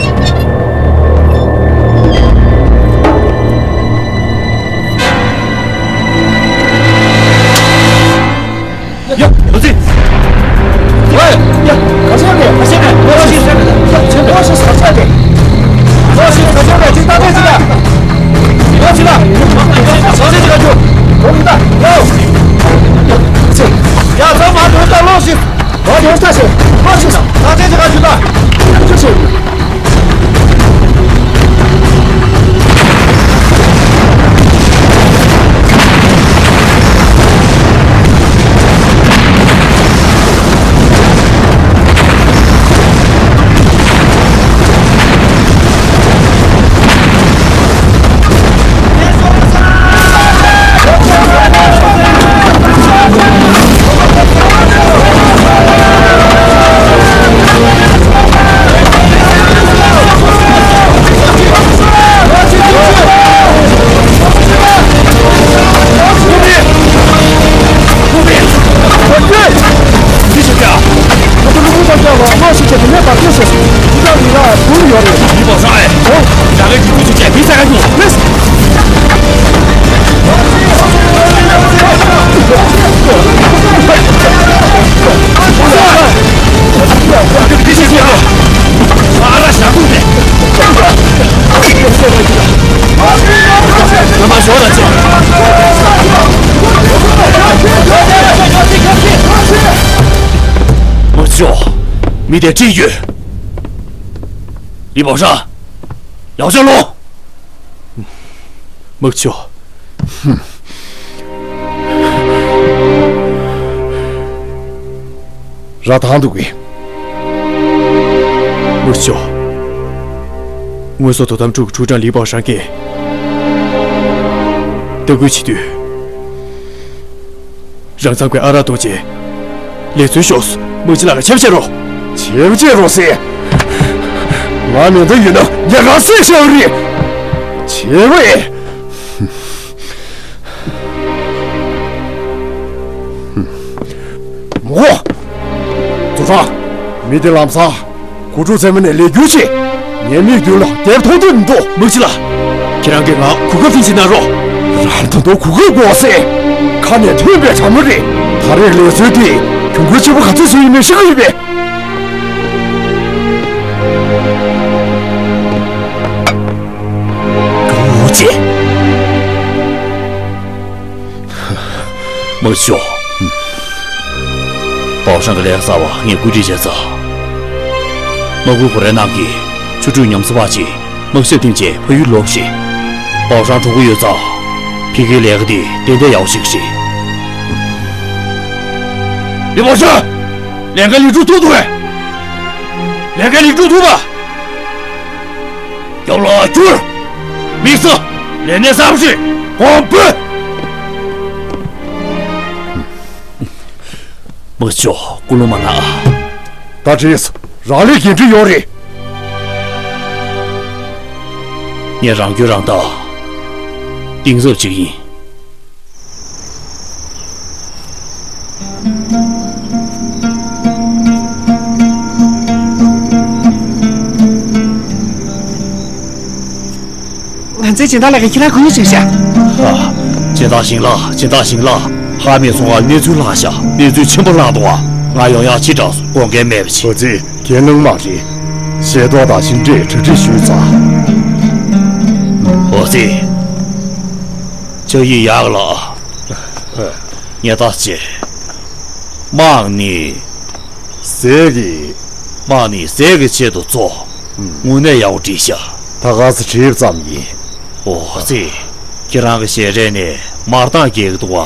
ཚོད་རེད། ག་ཚོད་རེད། ལོ་ཤི། ལོ་ཤི་ག་ཚོད་རེད། ལོ་ཤི་ག་ཚོད་རེད། ཅིག་ལྟ་དེ་ཅིག་ལ། ལོ་ཤི་ལ། ལོ་ཤི་ཅིག་ལ་ཅུ། ལོ་ཡིན་ད། ལོ། ཡ། ཚང་མ་ལོ་ད་ལོ་ཤི། ལོ་ཡོང་ས་ཤི། ལོ་ཤི། ལྟ་དེ་ཅིག་ལ་ཅུ་ད། ཅུ་ཤི། མི་དེ་ཁྲིད་ཡོད། ལི་པའོ་ཧྲན། ཡག་ཤོས་ལོངས། དམག་ཆོག་ར་ཐང་འདུག་གི། དམག་ཆོག་དངོས་ཟོག་དོ་དམ་ཁྲུའུ་ཁྲུའུ་ཀྲང་ལི་པའོ་ཧྲན་གྱིས་ལྟ་སྐུལ་བྱེད་དུས། རང་ཚང་གི་ཨ་རག་གཏོང་བྱེད། ལས་ཚུལ་ཤོག་དམག་སྤྱི་ལགས་ལ་ཆབ་བཤད་རོགས། ཆབ་བཤད་རོགས་ཟེར། ང་མེ་མདའ་ཡོད་ན་ཉེ་ག་བསད་བཞག་རེད། ཆེ་བས། མོ། ཛོ་ཁྲ། མི་དེ་ལམ་སང་གོ་ཁྲུ་ཚང་མ་ནས་ལས་འགུལ་བྱེད། ངའི་མིག་མདུན་ལ་དེབ་མཐོང་དུས་མི་འདུག་དམག་སྤྱི་ལགས། ཁྱེད་རང་གིས་ང་གོ་སྐབས་དེ་འཛིན་གནང་རོགས། རང་ད་དུང་གོ་སྐབས་དགོས་ཟེར། ཁ་ནས་ཐོན་པའི་བྱ་མོ་རེད། ད་རེས་ལས་སྲོལ་དེ་གྱོང་གུན་ཆེན་པོ་ག་ཚོད་བཟོ་ཡིན་མིན་ཤེས་ཀྱི་ཡོད་པས། ཀུའུ་ཅེ། དམག་ཤོག་པའོ་ཧྲང་གི་ལས་ཀ་གསར་བ་ངས་བཀོད་སྒྲིག་བྱས་ཚར། དམག་ཁུལ་ཁོ་རའི་ནང་གི་ཆུ་ཕྲུག་ཉམས་སུ་བག་ཅིག་དམག་ཞབས་ཐིམ་བཅས་ཕ་ཡུལ་ལོག་ཤིག་པའོ་ཧྲང་གྲོངས་ཀྱི་ཡོད་ཙང་། ཕ་གིའི་ལས་ཀ་འདི་ཏན་ཏན་ཡག་པོ་ཞིག་རེད། ལི་པའོ་ཧྲང་། ལས་ཀ་ལེགས་གྲུབ་ཐུབ་འདུག་གས། ལས་ཀ་ལེགས་གྲུབ་ཐུབ་པ། རྒྱབ་ལ་བསྒྱུར། དམིགས་བསལ་ལས་གནས་གསར་པ་ཞིག་གོང་འཕེལ། དམག་ཤོག་ཀུན་སློང་མ་ན། ད་བྲིས། རང་ལས་འགན་འཁྲི་ཡོད་རེད། ངས་རང་སྐྱོན་རང་བརྟག་གཏིང་ཟབ་ཅིག་ཡིན། ང་ཚོའི་སྦྱིན་བདག་ལགས་ཀྱིས་ཁྱེད་རང་སྐུ་ངལ་བྱུང་ཤག་ཨ། སྦྱིན་བདག་ཞིང་ལགས། སྦྱིན་བདག་ཞིང་ལགས། ཧ་མི་སོང་བ་གནས་ཚུལ་ལྷག་ཤག་གནས་ཚུལ་ཆེན་པོ་ལྷག་འདུག་བ། ང་ཡོང་ཡག་ཅི་དྲག་སོང་། དགོངས་འགལ་མེད་པ་ཅིག་ཨོ་ཙི། གྱེན་ལངས་མ་རེད། ཤེས་རྟོགས་དང་ཞིང་འབྲེལ་གྲ་སྒྲིག་ཞུས་ཚར། ཨོ་ཙི། ཕྱག་ཡིག་ཡག་ལ། ངས་ད་བྱེད། དམག་ནི། ཟས་ཀྱི། དམག་ནི་ཟས་ཀྱི་ཆེད་དུ་འཚོ། དངོས་གནས་ཡག་པོ་བྲིས་ཤག་ད་ག་སེ་བྲིས་ཙམ་ཡིན། ཨོ་ཙི། ཁྱེད་རང་གི་ཞལ་རས་ནས་མར་མདངས་རྒྱས་ཀྱི་འདུག་བ།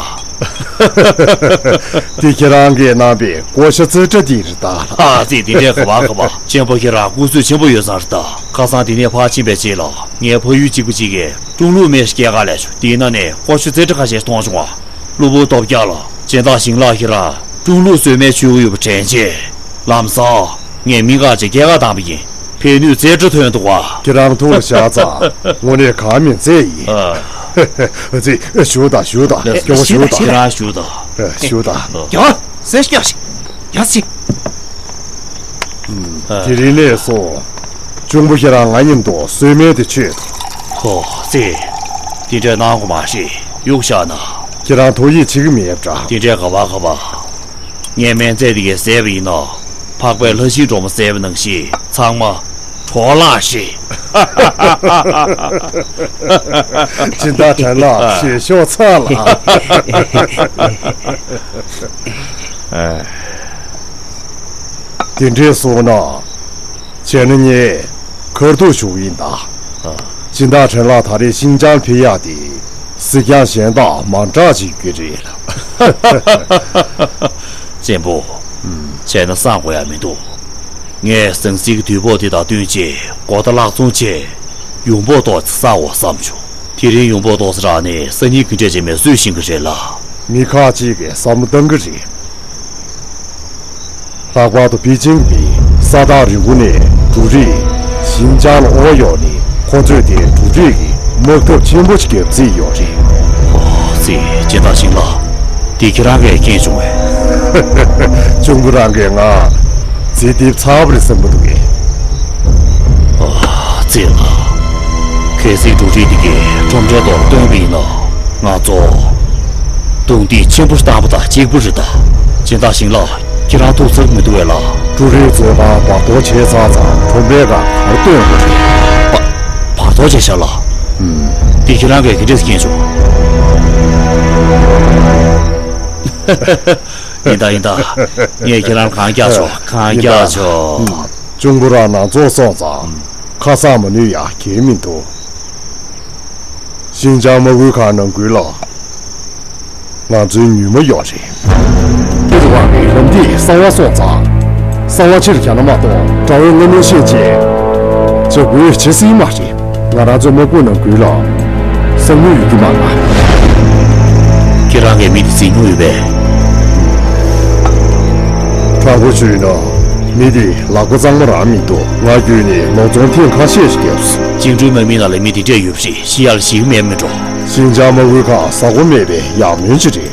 འདི་ཁྱེད་རང་གིས་གནང་པའི་ཀོ་ཤ་རྩེ་ཁྲ་འདི་རེད་ད། ཨ་ཙི། འདི་འདྲའི་ག་བ་ག་བ། གཅེན་པོ་ཁྱེད་རང་སྐུ་གཟུགས་ཆེན་པོ་ཡོད་ས་རེད་ད། ཁ་སང་འདི་ནས་ཕར་ཕྱིན་པའི་རྗེས་ལ་ངའི་ཕ་ཡུལ་གཅིག་པུ་གཅིག་གིས་ཀྲུང་ལུགས་སྨན་ཞིག་སྐྱེལ་ག་སླེབས་བྱུང་། དེའི་ནང་ནས་ཀོ་ཤ་རྩེ་ཁྲ་ཁ་ཤས་མཐོང་བྱུང་བ། གློ་བུར་སྟོབས་རྒྱག་ལ། སྦྱིན་བདག་ཞིང་ལགས་ཁྱེད་རང་ཀྲུང་ལུགས་བཟོས་སྨན་མཆོད་ཀྱི་ཡོད་པ་དྲན་རྗེས། ལམ་སང་ངས་མི་ཁག་ཅིག་སྐྱེལ་ག་བཏང་པ་ཡིན། ཕན་ནུས་རྩེ་ཁྲ་ཐོན་འདུག་བ། ཁྱེད་རང་ཐུགས་ལ་བཞག་ཙང་དངོས་གནས་གང་མིན་ཚད་ཡིན། ཨ། ཨ་ཙི། བཞུགས་དང་། བཞུགས་དང་། ལགས་སོ། སྐྱོ་བོ་བཞུགས་དང་། ཁྱེད་རང་བཞུགས་དང་། ཨ། བཞུགས་དང་། ཨ། ཡ། ཟས་སྐྱག་ཞིག་ཡ་ཟི། ཨ། དེ་རིང་ནས་བཟུང་གཅུང་པོ་ཁྱེད་རང་ང་མཉམ་དུ་བཟོས་སྨན་དེ་མཆོད། ཧོ་ཙི། དེ་འདྲ་གནང་དགོས་མ་རེད། གཡུག་བཞག་ན། ཁྱེད་རང་ཐུགས་ཡིད་ཆེས་ཀྱི་མེད་འདྲ། དེ་འདྲའི་ག་བ་ག་བ། ངས་སྨན་རྫས་དེ་གས་བཟས་པ་ཡིན་ན། འཕགས་པས་ལྷ་ཤིང་སྒྲོལ་མ་བཟས་པ་ནང་བཞིན་ཚང་མ་འཕྲོ་བརླག་ཤིག་སྦྱིན་བདག་ཁྲེན་ལགས། ཞེད་ཤོག་ཚ་ལ། དེ་འདྲས་སོང་ན། བྱས་ན་ངས་ཁ་ཐུག་ཞུ་གི་ཡིན་ད། སྦྱིན་བདག་ཁྲེན་ལགས་ད་རེས་ཤིན་ཅང་ཕེབས་ཡག་དེ་གཟིགས་རྒྱང་གཞན་དང་མ་འདྲ་ཅིག་གི་རེད་ལ། གཅེན་པོ། བྱས་ན་བསམ་དགོས་ཡ་མི་འདུག་ངས་ཟང་ཟིང་གི་དུས་བབ་དེ་དང་བསྟུན་བྱས་གོ་བརྡ་བརླག་ཚོང་བྱས། ཡོང་འབབ་ཏོག་ཙམ་བསགས་འོ་བསམ་བྱུང་། དེ་རིང་ཡོང་འབབ་ཏོག་ཙམ་རག་ནས་སང་ཉིན་གི་འབྲས་ཅན་མེ་གསོད་ཤིང་གི་རེད་ལ། མི་ཁག་ཅིག་གིས་བསམ་བློ་བཏང་གི་རེད། ལྷག་པར་དུ་པེ་ཅིང་གི་ས་ཐག་རིང་པོ་ནས་འབྲུ་རིགས་ཤིན་ཅང་ལ་དབོར་ཡོང་ནས་ཁོ་ཚོས་དེ་འབྲུ་རིགས་ཀྱི་དམག་འཐབ་ཆེན་པོ་ཞིག་བརྒྱབ་རྩིས་ཡོད་རེད། ཨོ་ཙི། སྦྱིན་བདག་ཞིང་ལགས། འདི་ཁྱེད་རང་གིས་མཁྱེན་བྱུང་བས། གཅུང་པོ་རང་གིས་ང་རྩིས་རྡེབ་ཚར་བ་རེད་བསམ་གྱི་འདུག་གས། ཨོ་ཙི་ལགས། གལ་སྲིད་འབྲུ་རིགས་འདི་གའི་ཁྲོམ་རའི་ཐོག་བཏོན་པ་ཡིན་ན། ང་ཚོ་རྡུང་རྡེག་ཆེན་པོ་བཏང་པ་དང་གཅིག་པ་རེད་ད། སྦྱིན་བདག་ཞིང་ལགས། ཁྱེད་རང་ཐུགས་འཚབ་མི་འདུག་བས་ལགས། འབྲུ་རིགས་བཟོ་གྲྭ་བར་སྟོར་བྱས་ཚར་ཙང་ཁྲོམ་རའི་སྒང་ག་རེ་བཏོན་དགོས་རེད། བ་བར་སྟོར་བྱས་ཤག་ལགས། ཨུམ། འདི་ཁྱེད་རང་གིས་ག་འདྲས་མཁྱེན་བྱུང་། ཡིན་ད་ཡིན་ད། ངས་ཁྱེད་རང་གང་རྒྱག་ཆོག་གང་རྒྱག་ཆོག་ཨུམ། གཅུང་པོ་རང་ནང་ཚོགས་སོང་ཙང་ཁ་གསག་མ་ནུས་ཡ་གལ་མི་འདུག་ཤིན་ཅང་དམག་ཁུལ་ཁང་ནང་ཁུལ་ལ་ང་ཚོའི་ཉུལ་མ་ཡོད་རེད། དེ་རུ་བ་རི་ལམ་འདི་གསང་བ་སོང་ཙང་། གསང་བ་ཕྱིར་གྱར་ན་མ་གཏོགས་དགྲ་བོས་ང་གནོད་ཤེས་བྱེད། ཇ་འབུད་བྱེད་སྲིད་མ་རེད། ང་རང་ཚོའི་དམག་དཔུང་ནང་ཁུལ་ལ་བསམ་བློ་ཡོད་རྒྱུ་མ་རེད། ཁྱེད་རང་གིས་མི་དེ་འཛིན་མྱོང་ཡོད་པས། དྲང་པོ་བརྗོད་ན། མི་དེ་ལག་པ་གཙང་མ་རང་མི་འདུག་ང་བརྒྱུད་ནས་ལོ་ཚོང་ཐེངས་ཁ་ཤས་ཤིག་བརྒྱབ་སོང་། བཅིངས་འགྲོལ་དམག་མི་ནང་ལ་མི་དེ་འདྲས་ཡོད་པ་རེད། ཤི་ཡག་ལ་ཞིག་མེད་མི་འགྲོ། ཤིན་ཅང་དམག་ཁུལ་ཁག་ཟ་སྒོ་མེད་པའི་ཡར་སྨོན་ཅིག་རེད།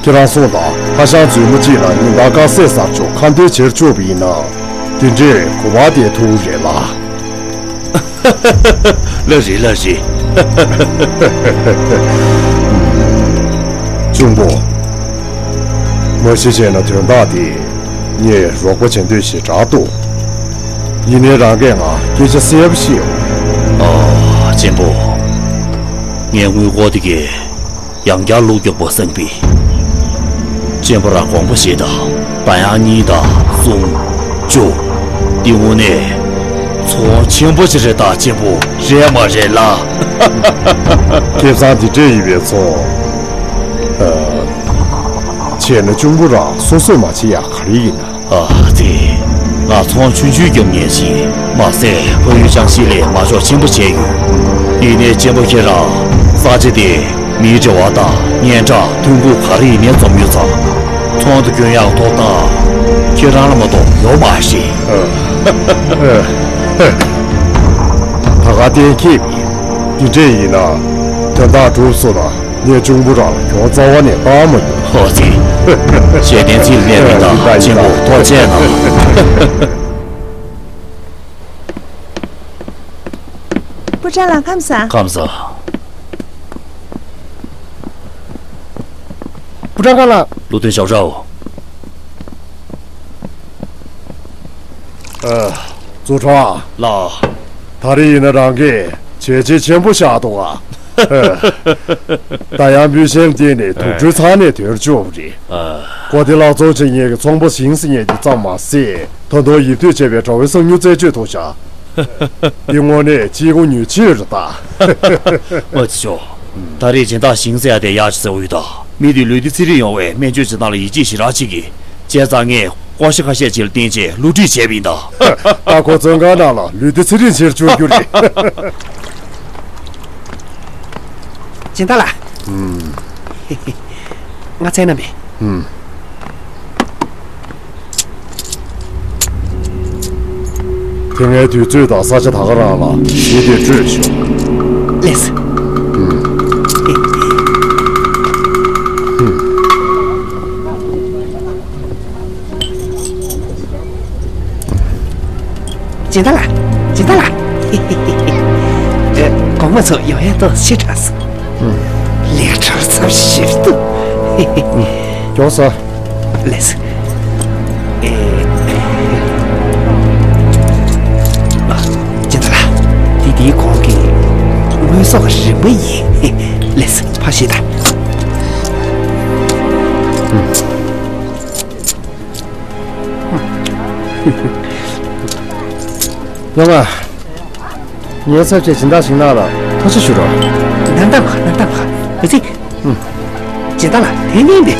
ཁྱེད་རང་སོང་དང་། ཧྭ་ཤང་མཛོད་མོ་གཅིག་ལ་ཉིན་ལྟར་དཀར་ཟས་ཟ་ཆོག་ཁ་འདོན་བྱེད་ཆོག་པ་ཡིན་ན། དེ་འདྲས་གོ་བ་དེ་ཐུག་རེད་ལ། ལ་རེད་ལ་རེད། གཅུང་པོ། མ་གཞི་བྱས་ན་དོན་དག་དེ་ངས་རོགས་པ་བྱེད་འདོད་ཞེ་དྲག་འདུག་ཡིན་ནའི་རང་གིས་ང་སྐད་ཆ་གསལ་པོ་བཤད་འོང་། ཨ། གཅེན་པོ། ངས་དངུལ་སྒོར་དེ་གས་ཡང་བསྐྱར་ལུག་མགྱོགས་པོ་སེང་པི། གཅེན་པོ་རང་དགོངས་པ་བཞེས་དང་། ད་ཡང་གཉིས་དང་གསུམ། བཅུ། འདི་དངོས་གནས་ཚོང་ཆེན་པོ་ཞིག་རེད་ད། གཅེན་པོ་རེད་མ་རེད་ལ། ཁེ་བཟང་འདི་འདྲས་ཡིན་པའི་ཚོང་། ཨ། བྱས་ན་གཅུང་པོ་རང་སོ་སོས་མ་བྱེད་ཡག་ག་རེ་ཡིན་ན། ཨ་ཙི། ང་ཚོང་ཆུང་ཆུང་རྒྱབ་མཁན་ཞིག་མ་ཟད་ཕ་ཡུལ་ཅང་ཤིན་ལས་མ་ཆོག་ཆེན་པོ་བྱས་ཡོད། ཡིན་ནའི་གཅེན་པོ་ཁྱེད་རང་ས་ཆ་དེ་མིའི་འབྲེལ་བ་དང་སྙན་གྲགས་ཐོན་ཁུངས་ག་རེ་ཡིན་ནའི་འཛོམས་ཡོད་ཙང་། ཚོང་དུ་གྱོན་ཡག་ཐོབ་ཐང་ཁྱེད་རང་ལ་མ་གཏོགས་ཡོད་མ་རེད། ད་ག་གཏན་འཁེལ་མིན། འདི་འདྲས་ཡིན་ན་དོན་དག་གྲུབ་སོང་ན། ངས་གཅུང་པོ་རང་ལ་གྱོང་རྩ་བ་ནས་བཏང་མ་མྱོང་། ཧོ་ཙི། ཤེས་ལྡན་ཚིག་ལས་མི་དང་གཅེན་པོ་ཐུགས་རྗེ་གནང་། པུ་ཀྲང་ལགས་ཁམས་བཟང་། ཁམས་བཟང་། པུ་ཀྲང་ཁ་ལགས། ལུ་ཏུན་ཞའོ་ཧྲའོ། ཨ། ཙུའུ་ཁྲང་། ལགས། ད་རེས་ཡིན་ན་རང་གིས་བྱས་རྗེས་ཆེན་པོ་བཞག་འདུག་ཨ། ད་ཡང་སྤུས་ཞན་བསྟན་ནས་དུག་སྦྲུལ་ཚང་ནས་དོན་བཅུག་པ་རེད། ཨ། གོ་དེ་ལག་བཙོང་བྱེད་མཁན་གྱི་ཚོང་པ་ཞིང་ཟེར་མཁན་དེ་ཙམ་མ་ཟད། ད་དུང་ཡིད་ཐོས་བྱས་པའི་དགྲ་བོའི་གསང་ཉུལ་རྩད་གཅོད་ཐུབ་ཤག་འདི་དངོས་གནས་གཅིག་དགུ་ཉུལ་ཆེ་རེད་ད། ཨ་ཙི་ཅོ། ད་རེས་སྦྱིན་བདག་ཞིང་ཟེར་ཡ་དེ་ཡག་ཅིག་ཟེར་འོ་ཡོད་ད། མི་དེ་ལུས་བདེ་ཚེ་རིང་ཡོང་བའི་སྨན་བཅོས་བྱེད་སྟངས་ལ་ཡིད་ཆེས་ཞེ་དྲག་བྱེད་ཀྱི། བྱས་ཙང་ངས་ཀོ་ཤ་ཁ་ཤས་ཅིག་ལ་བརྟེན་བྱས་བསླུ་བྲིད་བྱས་པ་ཡིན་ད། ད་ཁོ་བཙོན་ཁང་ནང་ལ་ལུས་བདེ་ཚེ་རིང་བྱེད་བཅུག་རྒྱུ་རེད། སྦྱིན་བདག་ལགས། ཨུམ། ང་ཚན་ན་མེད། ཨུམ། དེ་སྔའི་དུས་ཚོད་དང་ས་ཆ་ད་ག་རང་ལ་གཞི་དེ་སྤྲོད་ཤོག་ལགས་སོ། སྦྱིན་བདག་ལགས། སྦྱིན་བདག་ལགས། ཨེ། གོང་མ་ཚོ་ཡོང་ཡ་ཏོག་ཙམ་ཕྱི་དྲགས་སོང་། ལས་གྲྭར་ཚབ་ཞིབ་ཏུ། མགྱོགས་སོང་། ལགས་སོ། ཨེ། ཨ། སྦྱིན་བདག་ལགས། འདི་འདིའི་གོང་གི་དངོས་ཟོག་རིན་པ་ཡིན། ལགས་སོ། ཕར་བཞེས་དང་། ཡོང་ང་། ངའི་ཚབ་བྱས་སྦྱིན་བདག་ཞིང་ནགས་ལ་ཐུགས་རྗེ་ཞུ་རོགས། ནམ་ཟླ་མ་ནམ་ཟླ་མ་ཨ་ཙི། སྦྱིན་བདག་ལགས་དེ་ནས་འདི།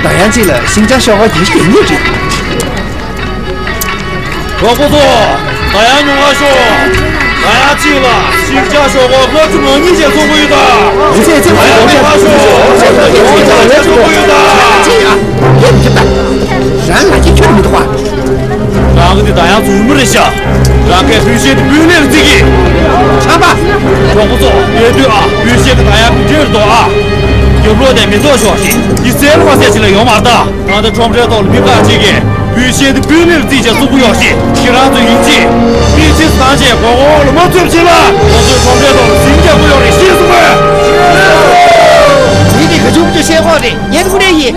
ད་ཡང་གཅིག་ལ་ཤིང་ཅང་ཤོག་ཁ་ཡིན་གྱི་ཉེ་རེད། གྲོགས་པོ་ཚོ། ད་ཡང་ཉུང་བ་ཤོག་ད་ཡང་གཅིག་ལ་ཤིང་ཅང་ཤོག་ཁ་ལྔ་བཅུ་ང་གཉིས་བྱས་ཚོང་གི་ཡོད་ད། ཡིན་ཚེ་ཚེ་ད་ཡང་ཉུང་བ་ཤོག་ཤིང་ཅང་ཤོག་ཁ་ལྔ་བཅུ་ང་གཉིས་བྱས་ཚོང་གི་ཡོད་ད། ཅི་ཡ། ཡིན་གྱི་ད། རང་ལ་ཅི་ཁྱོད་མི་འདུག་བ། རང་གི་འདི་ད་ཡང་རྫུན་མ་རེད་ཤག་རང་གིས་སྤུས་ཞན་དེ་སྤུས་ལེགས་རྩིས་ཀྱི། ཆམ་པ། གྲོགས་པོ་ཚོ། ཡོད་དུས་ཨ་སྤུས་ཞན་གྱི་ད་ཡང་སྤུས་ལེགས་རེད་དོ་ཨ། རྒྱབ་ལོགས་ནས་མི་ཚོགས་ཤོག་ཤིག་འདི་སེལ་བ་སེལ་ཅིག་ལ་ཡོང་མ་རེད་ད། ང་ད་ཁྲོམ་རའི་ཐོག་ལ་མི་ཁག་ཅིག་གིས་སྤུས་ཞན་དེ་སྤུས་ལེགས་རྩིས་བྱས་གསུང་གི་ཡོད་ཤིག་ཁྱེད་རང་ཚོ་ཡིན་གཅིག་མི་ཚེ་བཟང་བྱས་མགོ་སྐོར་ལ་མ་ཚུད་ཅིག་ལ་ང་ཚོའི་ཁྲོམ་རའི་ཐོག་ལ་ཟིང་རྒྱག་གི་ཡོད་རེད། ཤེས་སོང་ངས། མི་དེ་ག་ཚོད་ཀྱི་ཤེས་ཁོག་རེད། ངས་དངོས་གནས་ཡིན།